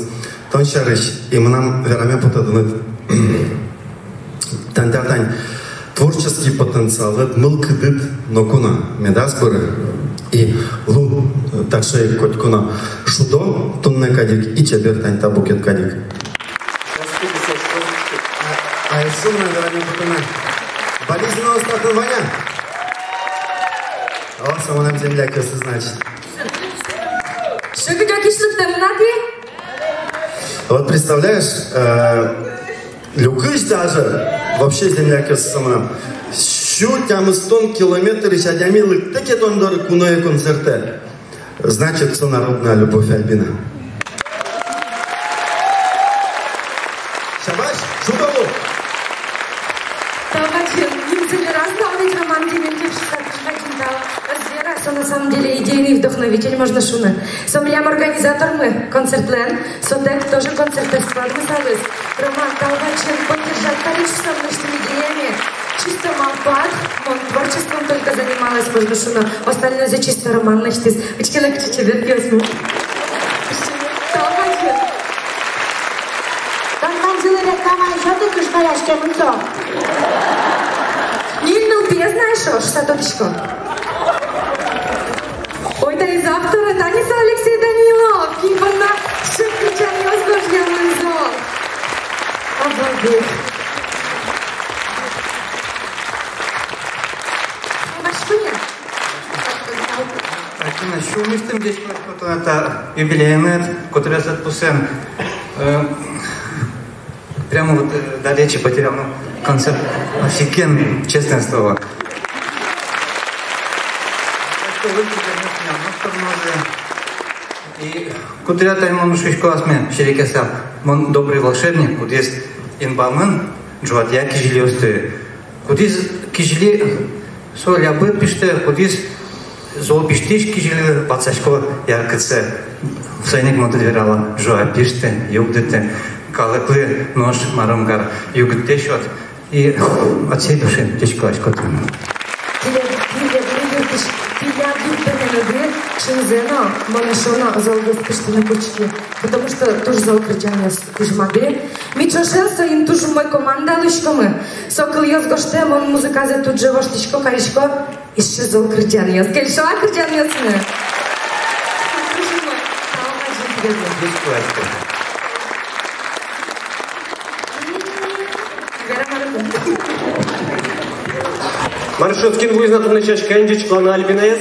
тон сярысь, и мынам вераме потэ тыныд. Тань та, тань творческий потенциалыд, мылкыдыд ноку но медаз быры. И лу таӵе ик котьку но шудо, туннэ кадь ик, и чебер тань та букет кадь ик. А, а эшшо мынам вераме потэ на. Балезинъёс татын вань-а? О, со мынам землякъёсы, значит. Шыгыдёкысь лыктэмын-а тӥ? Вот представляешь, э, люкысь даже, вообще землякъёс со мынам. Сю тямыстон километрысь адями лыктэ ке тон доры куное концертэ, значит, со народная любовь, Альбина. Шабаш, шудо лу. Тау бадӟым. Нимзэ вераз на ведь, Роман Дементьев шуса. Бадӟым тау. Ӧз вера, со на самом деле идейный вдохновитель, можно шуыны. Со милям организатормы концертлэн, со тэк тоже концертэ складмысалыз. Роман, тау бадӟым, поддержать карысь шуса мынэсьтым идеяме. Чисто малпад, мон творчеством только занималась, можно шуыны. Остальное за чисто Роман лэсьтӥз. Учкелэ, кыӵе чебер пиосмы. Тау бадӟым. Тон мон дилы реклама ещё ты кышкаяшке мынто. Ньыль нылпиез на эшшо шуса тодӥсько. Ой, таиз авторе, тани со Алексей Данилов, кин понна шыд кырӟанъёс гожъямын зол. Обалдеть. Вашкуня. Акина, сюлмысьтым ӟечкыласько тонэ та юбилееныд, котырес ӧтпусэн. Э, прямо вот, э, дар речи потерял, ну, концерт офигенный, честное слово. И куддыръя тани мон шуисько асме серекъяса: мон добрый волшебник, кудӥз инбамын ӝуатъя кизилиосты. Кудӥз кизили, со лябыт пиштэ, кудӥз зол пиштӥсь кизилилы ватсасько яркытсэ. Соин ик мон тыныд верало: ӝуа, пиштэ, югдыты, калыклы нош марым кар, югдытэ сёт. И от всей души ӟечкыласько тыныд. Тӥляд, тӥляд юртысь, тӥляд юрттэменыды шимзэ но, мон эшшо но золгес пиштыны кутски. Потому что туж зол кырӟанъёс кужмады. Ми ӵошен соин туж умой команда луиськомы. Со кылъёс гожтэ, мон музыказэ тут же воштӥсько, карисько. Эшшо зол кырӟанъёс. Кельшо-а кырӟанъёсмы? Туж умой. Тау бадӟым тӥледлы. Вера, мар-о? Мар-о, кин вуиз на туннэ сяськаен? Ӟечкыланы Альбинаез.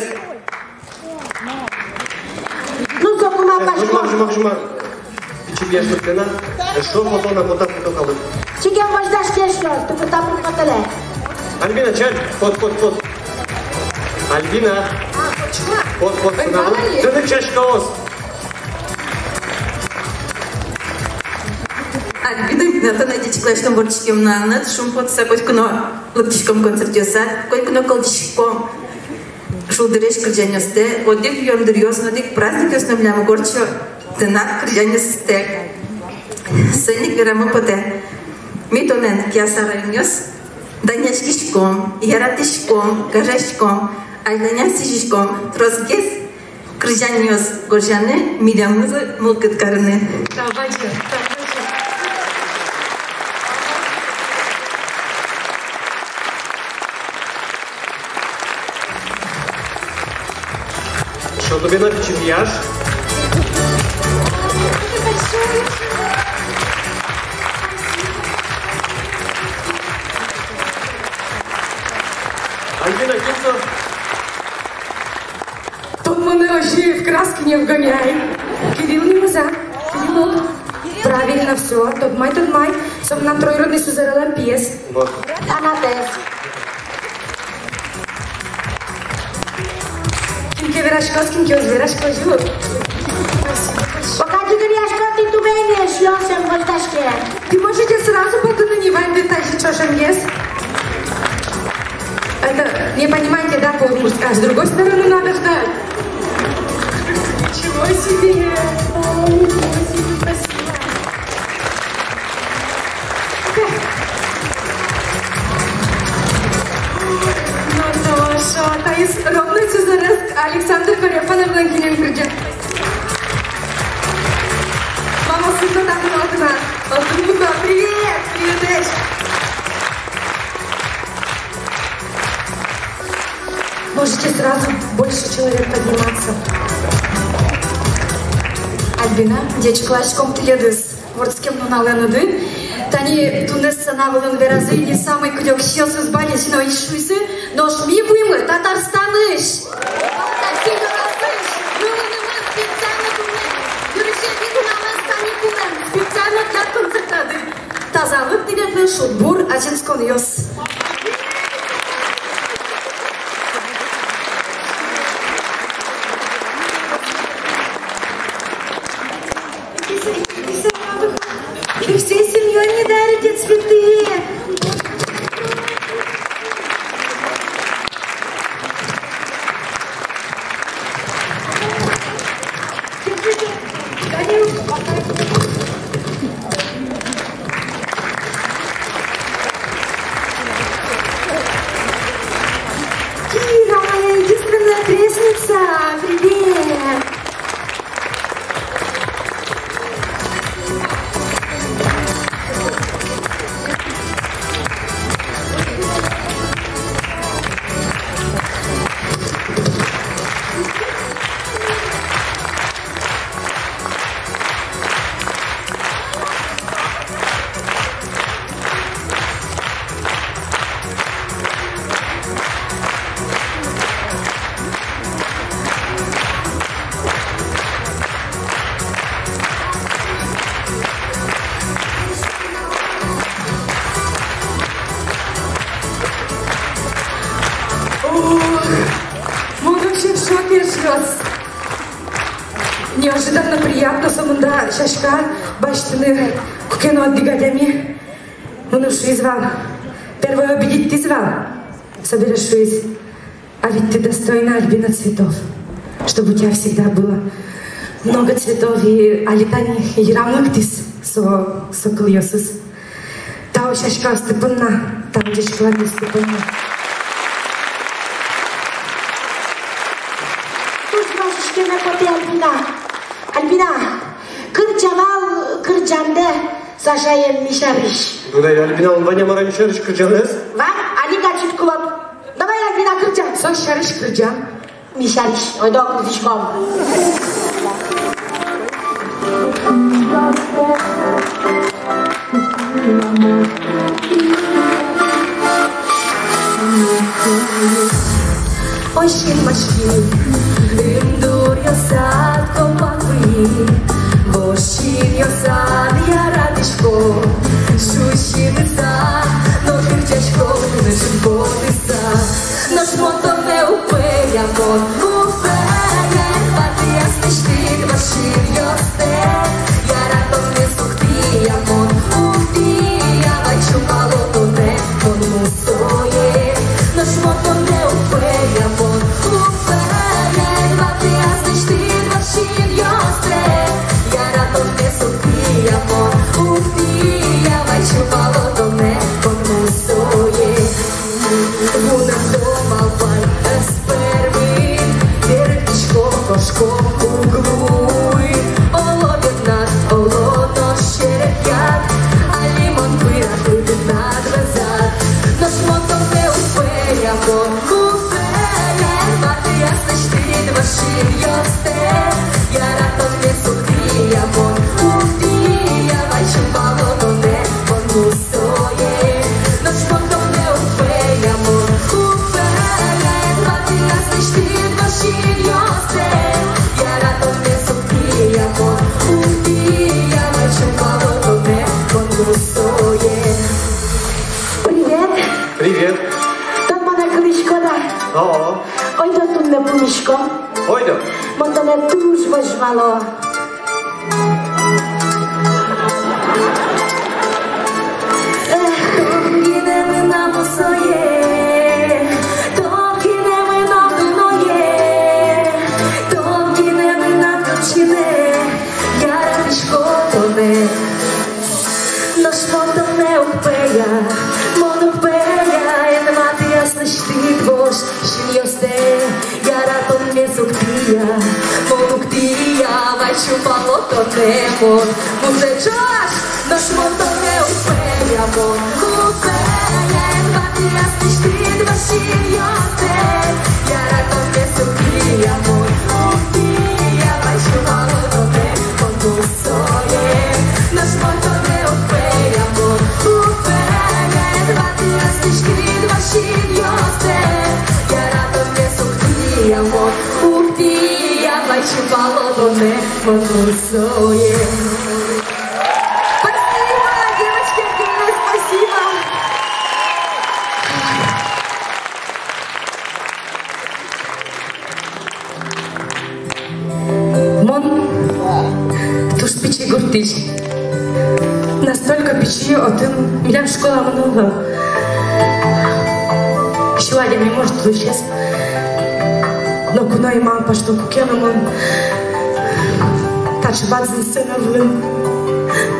Ну, соку ма пашко. Жума, жума, жума. Пичи пияш лыктэ на. Эшшо фото на, фото, фото калык. Чикен возьдаське эшшо, тупыртапыр фотолэ. Альбина, чаль. Фот, фот, фот. А, фот, чума. Фот, фот, фот. Ой, сынавы. Мало ли. Тыныд сяськаос. Альбина, ми тонэ ӟечкыласьком вордскем нуналынад, шумпотыса котьку но лыктӥськом концертъёсад, котьку но кылзӥськом шулдыресь кырӟанъёстэ. Одӥг юандыръёс но, одӥг праздникъёс но милям уг ортчо тынад кырӟанъёсыдтэк. Соин ик верамы потэ: ми тонэн, Кияса районъёс, данъяськиськом, яратӥськом, гажаськом, азьланяз сӥзиськом тросгес кырӟанъёс гожъяны, милемызлы мылкыд карыны. Тау бадӟым, тау бадӟым. Эшшо тубе на, пичи пияш. Тон монэ озьы в краски не вгоняй. Кирилл нимыз-а? Кирилл. Правильно, всё. Тодмай, тодмай. Со мынам троюродной сузэрелэн пиез. Вот. Анатэз. Кин ке вераськоз, кин ке уз вераськы, озьы-а? Пока тӥ вераськоды, тӥ тубене эшъёс эн возьдаське. Тӥ можете сразу потыны ни ваньды тазьы ӵошенгес. Это, не понимаете, да, по-удмуртски? А с другой стороны надо ждать. Ничего себе! О, ничего себе, спасибо. Ну, хорошо. Таиз родной сузэрез Александр Корефановлэн кинэн кырӟа. Мамаосыз но татын, отын-а? Отын-а? Привет! Привет, эш! Можете сразу больше человек подниматься. Альбина, ӟечкыласьком тӥледыз вордскем нуналэныды. Тани туннэ сцена вылын веразы ини самой кыдёкысьёсыз Балтиысь но Ижкарысь, нош ми вуимы Татарстанысь. Балтиысь, Ижкарысь, вылынымы специально туннэ. Нырысетӥ нуналэз каникулэн специально для концертады. Тазалык тӥледлы, шудбур, азинсконъёс. И всей семьёй не дарите цветы. Кира, моя единственная крестница, привет! Ох, мон вообще в шоке, эшъёс. Неожиданно приятно сомында сяська басьтыны куке но одӥг адями. Мыным шуиз вал, первой обидитьтӥз вал, собере шуиз: «А ведь ты достойна, Альбина, цветов, чтобы у тебя всегда было много цветов». И али тани йырам лыктӥз со, со кылъёсыз. Тау сяськаосты понна, тау ӟечкыланъёсты понна. Туж вазиськеме потэ, Альбина. Альбина, кырӟа вал кырӟандэ Сашаен ми сярысь. Дудай, Альбина, он вань-а мар-а ми сярысь кырӟанэз? Вань, али кадь ик кулэ. Давай, Альбина, кырӟа. Со сярысь кырӟа. Ми сярысь, ойдо кырӟиськом. Ой, синмаськи, ымдуръёсад копак вылын, вож синъёсад яратӥсько, сюсьмыса но кырӟасько, нош шумпотыса. Нош мон тонэ уг пӧя, мон уг пӧя, ватӥяз лэсьтӥд вож синъёстэ. Яратонме суктӥя мон, уг пӧя, вай шумпало тонэ мон мусое. Нош мон тонэ уг пӧя, мон уг пӧя, ватӥяз лэсьтӥд вож синъёстэ. Яратонме суктӥя мон, уг пӧя, вай шумпало тонэ мон мусое. Вунэм домалпай ӧз пӧрмы, берыктӥсько, кошко уг луы. Оло, беднад, оло, нош серекъяд, али мон пырак, беднад вӧзад. Нош мон тонэ уг пӧя, мон уг пӧя, ватӥяз лэсьтӥд вож синъёстэ. Яратонме суктӥя мон, уг пӧя, вай шумпало тонэ мон мусое. Нош мон тонэ уг пӧя, мон уг пӧя, Ойдо туннэ пумиськом. Ойдо. Мон тонэ туж возьмало. Эх, тон гинэ мынам мусое, тон гинэ мынам дуное, тон гинэ мынам капчиме, яратӥсько тонэ. Нош мон тонэ уг пӧя, мон уг пӧя, эн ватӥ аслэсьтыд вож синъёстэ. Яратонмес уг тӥя, мон уг тӥя, вай сю пало тонэ мон. Музэ ӵош, нош мон тонэ уг пӧя, мон уг пӧя, эн ватӥ аслэсьтыд вож синъёстэ. Яратонмес уг тӥя, мон уг тӥя, вай сю пало тонэ мон. Мусое, нош мон тонэ уг пӧя, мон уг пӧя, эн ватӥ аслэсьтыд вож синъёстэ. Яратонмес уг тӥя, мон уг тӥя, вай сю пало тонэ мон. Мусое. Спасибо, девочки, огромное спасибо. Мон туж пичи гуртысь. Настолько пичи, отын милям школамы но ӧвӧл. Сю адями, может, луысез. Но куное малпасько, куке но мон таӵе бадӟым сцена вылын,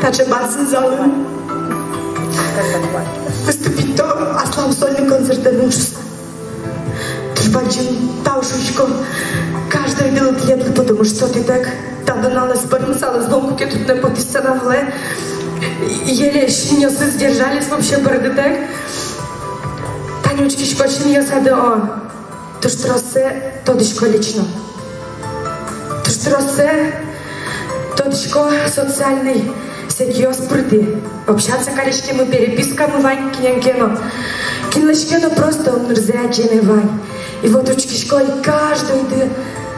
таӵе бадӟым залын выступить то аслам сольный концертэ но шуса. Туж бадӟым тау шуисько каждойдылы тӥледлы, потому что тӥтэк та нуналэ ӧз пӧрмысал, ӧз луы, куке туннэ потӥ сцена вылэ. Еле синъёсыз держались вообще бӧрдытэк. Тани учкисько синъёсады, о, туж троссэ тодӥсько лично. Туж троссэ тодӥсько социальной сетьёс пыртӥ. Общаться кариськемы, перепискамы вань кинэн ке но. Кинлэсь ке но просто ымнырзэ адӟеме вань. И вот учкисько, и каждойды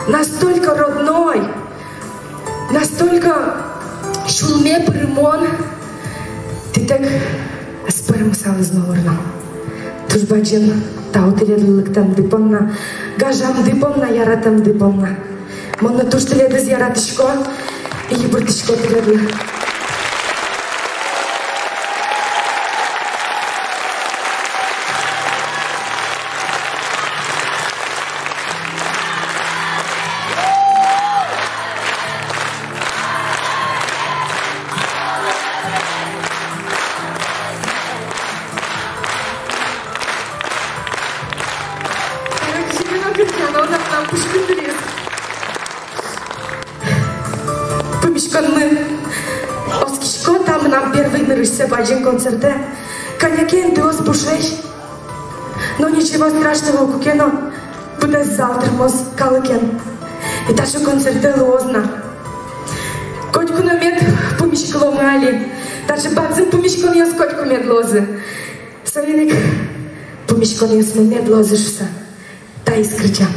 настолько родной, настолько сюлме пырымон, тӥтэк ӧз пӧрмысал, ӧз номыр но. Туж бадӟым тау тӥледлы лыктэмды понна, гажамды понна, яратэмды понна. Мон но туж тӥледыз яратӥсько и йыбырттӥсько тӥледлы. Пумиськонмы оскиське, та мынам первый нырысьсэ бадӟым концертэ. Кӧня ке интыос бушесь. Но ничего страшного, куке но быдэс зал тырмоз калыкен. И таӵе концертэ луоз на. Котьку но мед пумиськыломы али. Таӵе бадӟым пумиськонъёс котьку мед луозы. Соин ик пумиськонъёсмы мед луозы шуса таиз кырӟан.